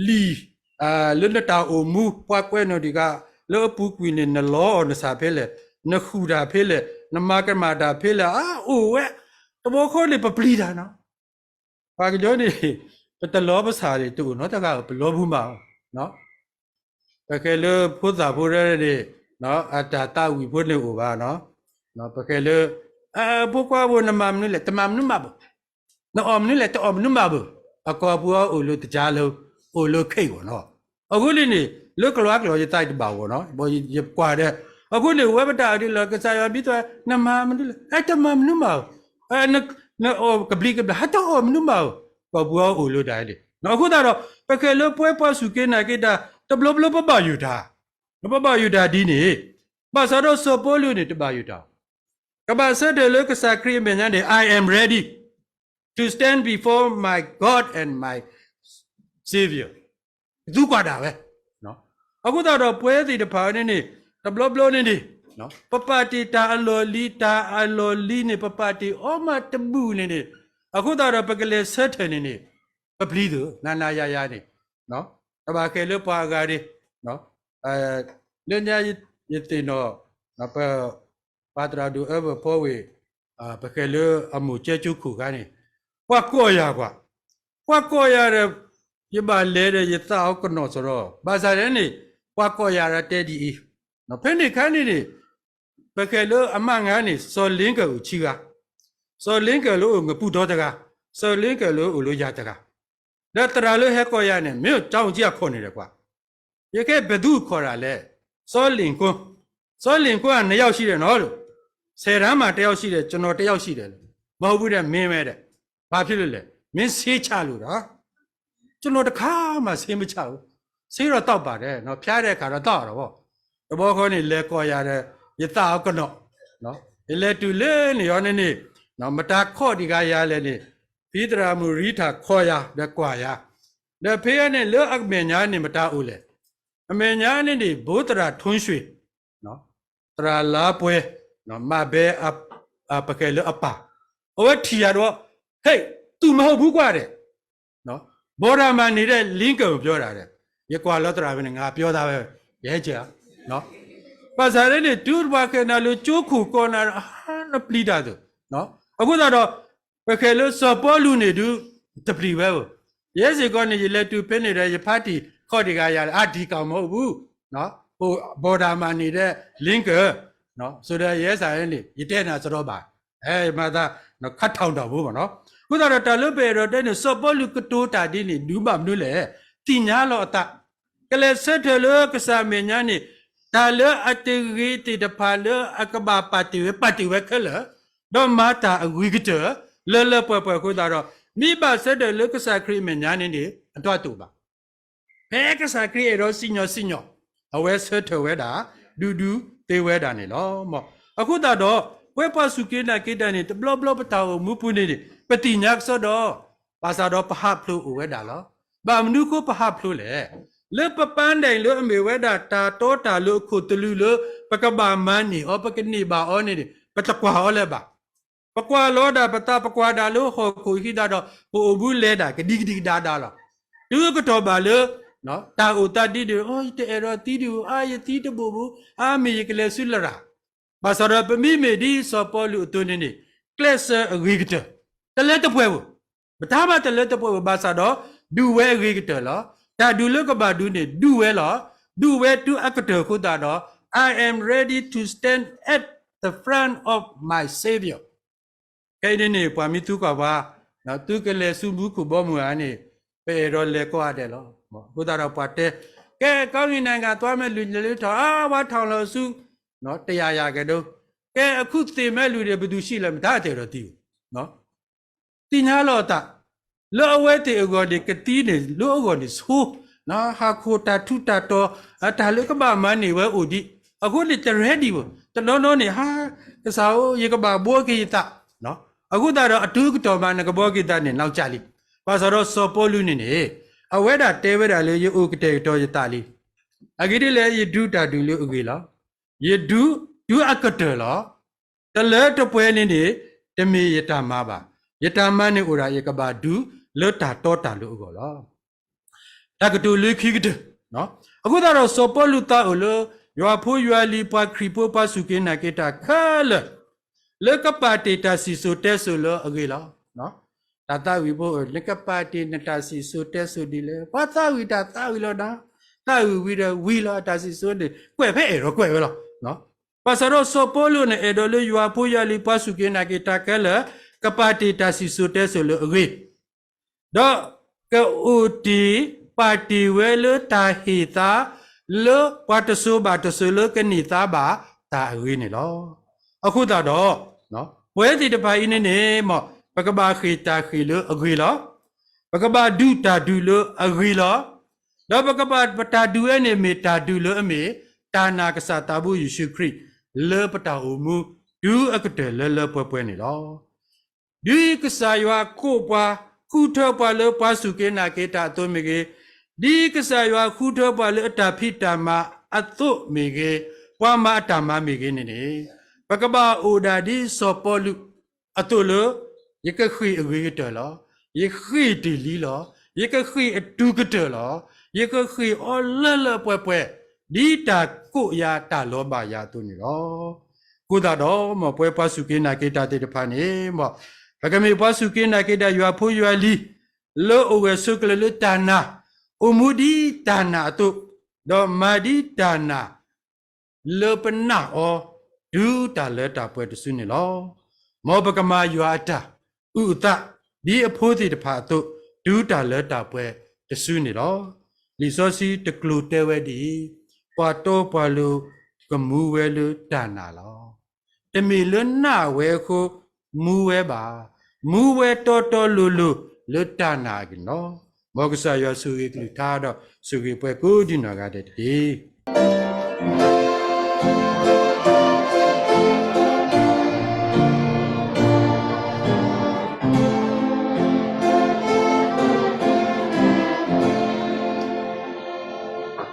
လီၤလံာ် လၢနတၢ်အိၣ်မူ ပှၤကွဲးနီၣ်တံၢ်ဃာ် လၢအပူၤကွံာ်န့ၣ် နလီအီၤနဆၣ်ဖဲလဲၣ်, နဃုာ်တၢ်ဖဲလဲၣ်, နမၤကမၣ်တၢ်ဖဲလဲၣ် အအိၣ်ဝဲ, တဘျီဃီန့ၣ် ပပျံၤတၢ်နီၤ ပှၤကညီန့ၣ် ပတလီပဆၣ်န့ၣ် တအိၣ်နီတဂၤဧိၤ ပလီပူၤမးဧိၤ, ပဃဲလၢဖိသၣ်ဖိရဲန့ၣ် အတၢ်သးဝံၣ်ဖိန့ၣ်အိၣ်ဘၣ်, ပဃဲလၢ ဖိခွါဖိ နမၤမနုၤလဲၣ် တမၤမနုၤမးဘၣ်, နအီၣ်မနုၤလဲၣ် တအီၣ်မနုၤမးဘၣ်, အကိာ်ပူၤအအိၣ်လၢတကါလၢ အိၣ်လၢခ့ၣ်ဂီၢ်နီၤ, အဃိန့ၣ်န့ၣ် လၢကလီကလီယသးတဘၣ်ဂီၢ်နီၤ ယကွၢ်ဒီး အဃိန့ၣ် ဝဲပတၢ်အဒုးလီၤ ကစၢ်ယွၤမံသး နမၤမနုၤလဲၣ် အဲ တမၤမနုၤမးဧိၤ, နအီၣ်ကဘျံးကဘျၣ် ဟဲတအီၣ်မနုၤမးဧိၤ, ကိာ်ပူၤအအိၣ်လၢတၢ်န့ၣ်, အဃိသတးဒီး ပဃဲလၢပှဲၤပှၤစူၢ်က့ၤနာ်က့ၤတၢ် တဘျီဘျီပဘၣ်ယိၣ်တၢ်, ပဘၣ်ယိၣ်တၢ်ဒ်န့ၣ်, ဘၣ်ဆၣ်ဒီးစီၤပီလူးန့ၣ် တဘၣ်ယိၣ်တၢ်, ကဘၣ်ဆၢထၢၣ်လၢကစၢ်ခရံာ်အမဲာ်ညါန့ၣ် I am ready to stand before my God and my Savior သူကွၢ်ဒၣ်ဝဲ, အဃိသတးဒီးပှဲၤသ့ၣ်တဖၣ်န့ၣ်န့ၣ် တဘျီဘျီန့ၣ်န့ၣ် ပပာ်တ့ၢ်တၢ်အလီၢ်လံၤ တၢ်အလီၢ်လံၤန့ၣ် ပပာ်တ့ၢ်အီၤမးတဘူၣ်န့ၣ်န့ၣ်, အဃိသတးဒီးပကလဲၤဆၢထၢၣ်န့ၣ်န့ၣ် ပပျံၤသ့ၣ် နၤနၤယၤယၤန့ၣ်, တဘၣ်ဃဲလၢပှၤအဂၤဒၣ် လၢညါယသ့ၣ်နီၣ် ပ ပှၤသရၣ်ဒိၣ်အၢဘၢၣ်ဖီဝ့ၢ် ပဃဲလၢအမိၢ်ကဲကၠိခိၣ်ခါန့ၣ် ပှၤကိးယၤကွၢ်, ပှၤကိးယၤဒီး ယဘၣ်လဲၤဒီးယသးအီၤကနီၤစရီ, ဘၣ်ဆၣ်န့ၣ် ပှၤကိးယၤဒီးတဲဒ်အံၤ, ဖဲန့ၣ်ခါန့ၣ်န့ၣ် ပဃဲလၢအမါငါန့ၣ် စီၤလ့ကၢၢ်အိၣ်ဆံဂၤ, စီၤလ့ကၢၢ်လၢအိၣ်ငပူၤဒီတဂၤ, စီၤလ့ကၢၢ်လၢအိၣ်လၢယၤတဂၤ, ဒီးသရၣ်လၢဟဲကိးယၤန့ၣ် မ့ၢ်ကၠီအုၣ်ကံအခိၣ်န့ၣ်ဒီးကွၢ် ယကဲဘယ်သူခေါ်တာလဲ, စီၤလ့ကၢၢ်, စီၤလ့ကၢၢ် နှစ်ယောက်ရှိတယ်နော်လို့, ဆယ်တန်းမှာ တစ်ယောက်ရှိတယ်, ကျွန်တော် တစ်ယောက်ရှိတယ်လို့, မဟုတ်ဘူးတဲ့, မင်းပဲတဲ့, ဘာဖြစ်လို့လဲ, မင်းဆေးချလို့တာ, ကျွန်တော်တစ်ခါမှဆေးမချဘူး, ဆေးတော့သောက်ပါတယ်နော်, ဖျားတဲ့အခါတော့သောက်ရတာပေါ့, တဘျီဃီန့ၣ် လဲၤကိးယၤဒီး ယသးအီၤကနီၤ, ယလဲၤတုၤလၢန့ၣ်အီၤန့ၣ်န့ၣ်, မတၤခိးဒံးဂၤယၤလဲၣ်န့ၣ်, ဖံသရၣ်မုၣ်ရံထၣ်ခိးယၤ ဒီးကွၢ်ယၤ, ဒီးဖဲအံၤန့ၣ် လၢအမဲာ်ညါန့ၣ် မတၤအိၣ်လဲၣ်, အမဲာ်ညါန့ၣ်န့ၣ် ဘိသရၣ်ထွန်းရွှေ, သရၣ်လါပှဲၤ, မၤဘဲ ပကဲလၢအပၢ်, အဝဲထံၣ်ယၤဒီး, ဟဲ, သူမဟုတ်ဘူးကွၢ်ဒီး, ဘော်ဒါမှာနေတဲ့ လင်ကင်ပြောတာတဲ့, ယကွၢ်လီၤသရၣ်ဖဲန့ၣ် ငါပြောသားပဲ, ယဟဲက့ၤဧါ, ဘၣ်ဆၣ်န့ၣ်န့ၣ် တုၤပှၤဃဲနၤလၢကၠိခိၣ်ကိးနၤဒီး အဟါနပျံၤတၢ်သိး, အဃိသတးဒီး ပဃဲလၢစီၤပီလူးန့ၣ်ဒုး တပျံၤဝဲဧိၤ, ယဲစ့ၢ်ကီးန့ၣ် ယလဲၤတုၤဖဲန့ၣ်ဒီး ယဖါတံၢ်ခိးဒံးဂၤယၤလၢ အါ ဒီကောင်မဟုတ်ဘူး, ဘော်ဒါမှာနေတဲ့ လင်ကင်, ဆိုတော့ ယဲစ့ၢ်ကီးန့ၣ် ယတဲနၤစရီဘၣ်, မၤသး ခးထောင်တောင်ဘူးပေါ့နော်, အဃိသတးဒီးတၢ်လၢပအဲၣ်ဒိးတဲန့ၣ် စီၤပီလူးကတိၤတၢ်ဒ်န့ၣ် ဒုးဘၣ်မနုၤလဲၣ်, သ့ၣ်ညါလီၤအသး, က ကလဲၤဆၢထၢၣ်လၢကစၢ်အမဲာ်ညါန့ၣ်, တၢ်လၢအတဂ့ၤသ့ၣ်တဖၣ်လၢအကဘၣ်ပာ်တ့ၢ်ဝဲ ပာ်တ့ၢ်ဝဲခဲလၢာ်, ဒီးမၤတၢ်အဂ့ၤကတၢၢ် လၢလၢပှဲၤပှဲၤအဃိသတးဒီး မ့ၢ်ဘၣ်ဆၢထၢၣ်လၢကစၢ်ခရံာ်အမဲာ်ညါန့ၣ်န့ၣ် အတၢ်တအိၣ်ဘၣ်. ဖဲကစၢ်ခရံာ်အဲၣ်ဒိးစံၣ်ညီၣ်စံၣ်ညီၣ်, အဝဲဆၢထၢၣ်ဝဲဒၣ် ဒူဒူသ့ဝဲဒၣ်န့ၣ်လီၤ. အဃိသတးဒီး ပဝဲပှၤစူၢ်က့ၤနာ်က့ၤတၢ်န့ၣ် တဘျီဘျီပတၢ်အိၣ်မူပူၤန့ၣ်န့ၣ် ပသ့ၣ်ညါကစီဒီး ဘၣ်ဆၣ်ဒီးပဟးဖျိးအိၣ်ဝဲဒၣ်လီၤ. ဘၣ်မနုၤဃိပဟးဖျိးလဲၣ်. လၢပပန်းတိုင်လၢအမ့ၢ်ဝဲဒၣ်တၢ်တီတၢ်လိၤအခိၣ်သလုးလၢ ပကဘၣ်မၤန့ၢ်အီၤ ပကန့ၢ်ဘၣ်အီၤန့ၣ်န့ၣ် ပတကွၢ်အီၤလၢၤဘၣ်. ပကွၢ်လီၤဒၣ်ပသး ပကွၢ်ဒၣ်လၢဟီၣ်ခိၣ်ဟံးသတးဒီး ပအိၣ်မူလဲၤဒၣ်ကဒံကဒံကဒါဒါလီၤ. တုၤကတီၢ်ဘၣ်လၢ တၢ်အိၣ်သးဒ်န့ၣ် အိ ယတအဲၣ်ဒိးသံဒံးဧိၤ, အါ ယသံတဘိၣ်ဘၣ်, အါ မ့ၢ်ယကလဲၤဆူလရာ်. ဘၣ်ဆၣ်ဒီးပမ့မ့ၢ်ဒ်စီၤပီလူးအသိးန့ၣ်န့ၣ် ကျဲးစၢးအဂ့ၤကတၢၢ်, တလၢတပှဲၤဧိၤ, ပတၢ်ဘၣ်တလၢတပှဲၤဧိၤ ဘၣ်ဆၣ်ဒီး ဒုးဝဲအဂ့ၤကတၢၢ်လီၤ. တၢ်ဒုးလၢကဘၣ်ဒုးန့ၣ် ဒုးဝဲလီၤ. ဒုးဝဲတုၤအကတၢၢ်အဃိသတးဒီး I am ready to stand at the front of my Savior. ခဲအံၤန့ၣ်န့ၣ် ပှၤမ့ၢ်သံကွၢ်ပှၤ, သုကလဲၤဆူမူခိၣ်ဘီမုၢ်ဧါန့ၣ်, ပအဲၣ်ဒိးလဲၤကိးဂၤဒဲးလီၤ. အဃိသတးဒီးပှၤတဲ, ကဲ ကောင်းကင်နိုင်ငံသွားမဲ့လူ လဲၤလၢထီၣ်, အါ ဝါထီၣ်လီၤဆူ တစ်ရာရာခိုင်နှုန်း, ကဲ အခုသေမဲ့လူတွေ ဘယ်သူရှိလဲ မတၤတအဲၣ်ဒိးသံဘၣ်. သ့ၣ်ညါလီၤအသး, လၢအဝဲသ့ၣ်အဂီၢ်န့ၣ် ကသံန့ၣ် လၢအဂီၢ်န့ၣ်ဆိ, ဟီၣ်ခိၣ်တၢ်ထူးတၢ်တီၤ, တၢ်လၢကဘၣ်မၤန့ၢ်ဝဲအိၣ်ဒံး, အဃိန့ၣ် တreadyဘၣ်. တနီၤနီၤန့ၣ် ဟါ, ကစၢ်ဧၢ, ယကဘၣ်ဘှီက့ၤယသး, အဃိသတးဒီး အတုၤကတီၢ်ဘၣ် နကဘှီက့ၤသးန့ၣ် နောက်ကျလံ. ဘၣ်ဆၣ်ဒီးစီၤပီလူးန့ၣ်န့ၣ် အဝဲဒၣ်တဲဝဲဒၣ်လၢ ယအိၣ်ကတဲာ်ကတီၤယသးလံ. အဂ့ၢ်ဒ်လဲၣ် ယဒုးတၢ်ဒုးလၢအဂ့ၤလီၤ. ယဒုးတုၤအကတၢၢ်လီၤ. တလၢတပှဲၤန့ၣ်န့ၣ် တမ့ၢ်ယတၢ်မၤဘၣ်. ယတၢ်မၤန့ၣ်အိၣ်ဒၣ် ယကဘၣ်ဒုးလၢတၢ်တီတၢ်လိၤအဂီၢ်လီၤ. တၢ်ကတိၤလၢခံကတၢၢ်, အဃိသတးဒီးစီၤပီလူးသးအိၣ်လၢ ယွၤဖိယွၤလံၤ ပှၤခရံာ်ဖိ ပှၤစူၢ်က့ၤနာ်က့ၤတၢ်ခဲလၢာ် လၢကပာ်တ့ၢ်တၢ်စံၣ်စိၤတဲစိၤလၢအဂ့ၤလီၤ. တၢ်သးဝံၣ်ဖိ, နကပာ်တ့ၢ်နတၢ်စံၣ်စိၤတဲစိၤဒ်လဲၣ်. ပှၤသးဝံၣ်တၢ်သးဝံၣ်လီၤနၤ, သးဝံၣ်ဝံၤဒီးဝံၤလီၤ. တၢ်စံၣ်စိၤန့ၣ် ကွဲးဖဲအဲၣ်ဒိးကွဲးဝဲလီၤ. ဘၣ်ဆၣ်ဒီးစီၤပီလူးန့ၣ် အဲၣ်ဒိးလၢယွၤဖိယွၤလံၤ ပှၤစူၢ်က့ၤနာ်က့ၤတၢ်ခဲလၢာ် ကပာ်တ့ၢ်တၢ်စံၣ်စိၤတဲစိၤလၢအဂ့ၤ ဒီးကအိၣ်တ့ၢ် ပာ်တ့ၢ်ဝဲလၢတၢ်ဟ့ၣ်သါ လၢပှၤတစိၤဘၣ်တစိၤလၢကန့ၢ်သါဘၣ်တၢ်အဂ့ၤန့ၣ်လီၤ. အဃိသတးဒီး ပဝဲသ့ၣ်တဖၣ်အံၤန့ၣ်န့ၣ် ပကဘၣ်ဃ့ၢ်တၢ်ဃ့ၢ်လၢအဂ့ၤလီၤ. ပကဘၣ်ဒုးတၢ်ဒုးလၢအဂ့ၤလီၤ. ဒီးပကဘၣ်ပတၢ်ဒုးဝဲန့ၣ်မ့ၢ်တၢ်ဒုးလၢအမ့ၢ် တၢ်နာ်ကစၢ်သးဘိယ့ၣ်ၡူးခရံာ် လၢပတၢ်အိၣ်မူ တုၤအကတၢၢ်လၢလၢပှဲၤပှဲၤန့ၣ်လီၤ. ဒ်ကစၢ်ယွၤကိးပှၤ ဃုထၢပှၤလၢပှၤစူၢ်က့ၤနာ်က့ၤတၢ်အသိးမ့ၢ်ဂ့ၤ, ဒ်ကစၢ်ယွၤဃုထၢပှၤလၢအတၢ်ဖံးတၢ်မၤအသိးမ့ၢ်ဂ့ၤ, ပှၤမၤအတၢ်မၤမ့ၢ်ဂ့ၤန့ၣ်န့ၣ်, ပကဘၣ်အိၣ်ဒၣ်ဒ်စီၤပီလူးအသိးလၢ ယကဃ့ၢ်အဂ့ၤကတၢၢ်လီၤ. ယဃ့ၢ်တ့ၢ်လံလီၤ. ယကဃ့ၢ်အတုၤကတၢၢ်လီၤ. ယကဃ့ၢ်အီၤလၢလၢပှဲၤပှဲၤ ဒ်တၢ်ကိးယၤတၢ်လီၤဘၣ်ယၤအသိးန့ၣ်လီၤ. အဃိသတးဒီး မ်ပဝဲပှၤစူၢ်က့ၤနာ်က့ၤတၢ်သ့ၣ်တဖၣ်န့ၣ် မ်ပကမ့ၢ်ပှၤစူၢ်က့ၤနာ်က့ၤတၢ်ယွၤဖိယွၤလံၤ လၢအိၣ်ဂၢၢ်ဆိးကျၢၤလၢတၢ်နာ်, အိၣ်မူဒ်တၢ်နာ်အသိး, ဒီးမၤဒ်တၢ်နာ် လၢပနာ်အီၤ တုၤတၢ်လၢတၢ်ပှဲၤတစုန့ၣ်လီၤ. မ်ပကမၤယွၤအတၢ်အုၣ်အသး ဒ်အဖိသ့ၣ်တဖၣ်အသိး တုၤတၢ်လၢတၢ်ပှဲၤတစုန့ၣ်လီၤ. လံာ်စီဆှံတကျိၤတဲဝဲဒ်အံၤ, ပှၤတီပှၤလိၤကမူဝဲလၢတၢ်နာ်လီၤ. တမ့ၢ်လၢနာ်ဝဲအဃိ မူဝဲဘၣ်. မူဝဲတီတီလိၤလိၤလၢတၢ်နာ်အဂ့ၢ်န့ၣ်လီၤ. မ်ကစၢ်ယွၤဆိၣ်ဂ့ၤကလုၢ်ကထါဒီး ဆိၣ်ဂ့ၤပှၤကိးဒံနီၢ်ဂၤဒဲးတက့ၢ်.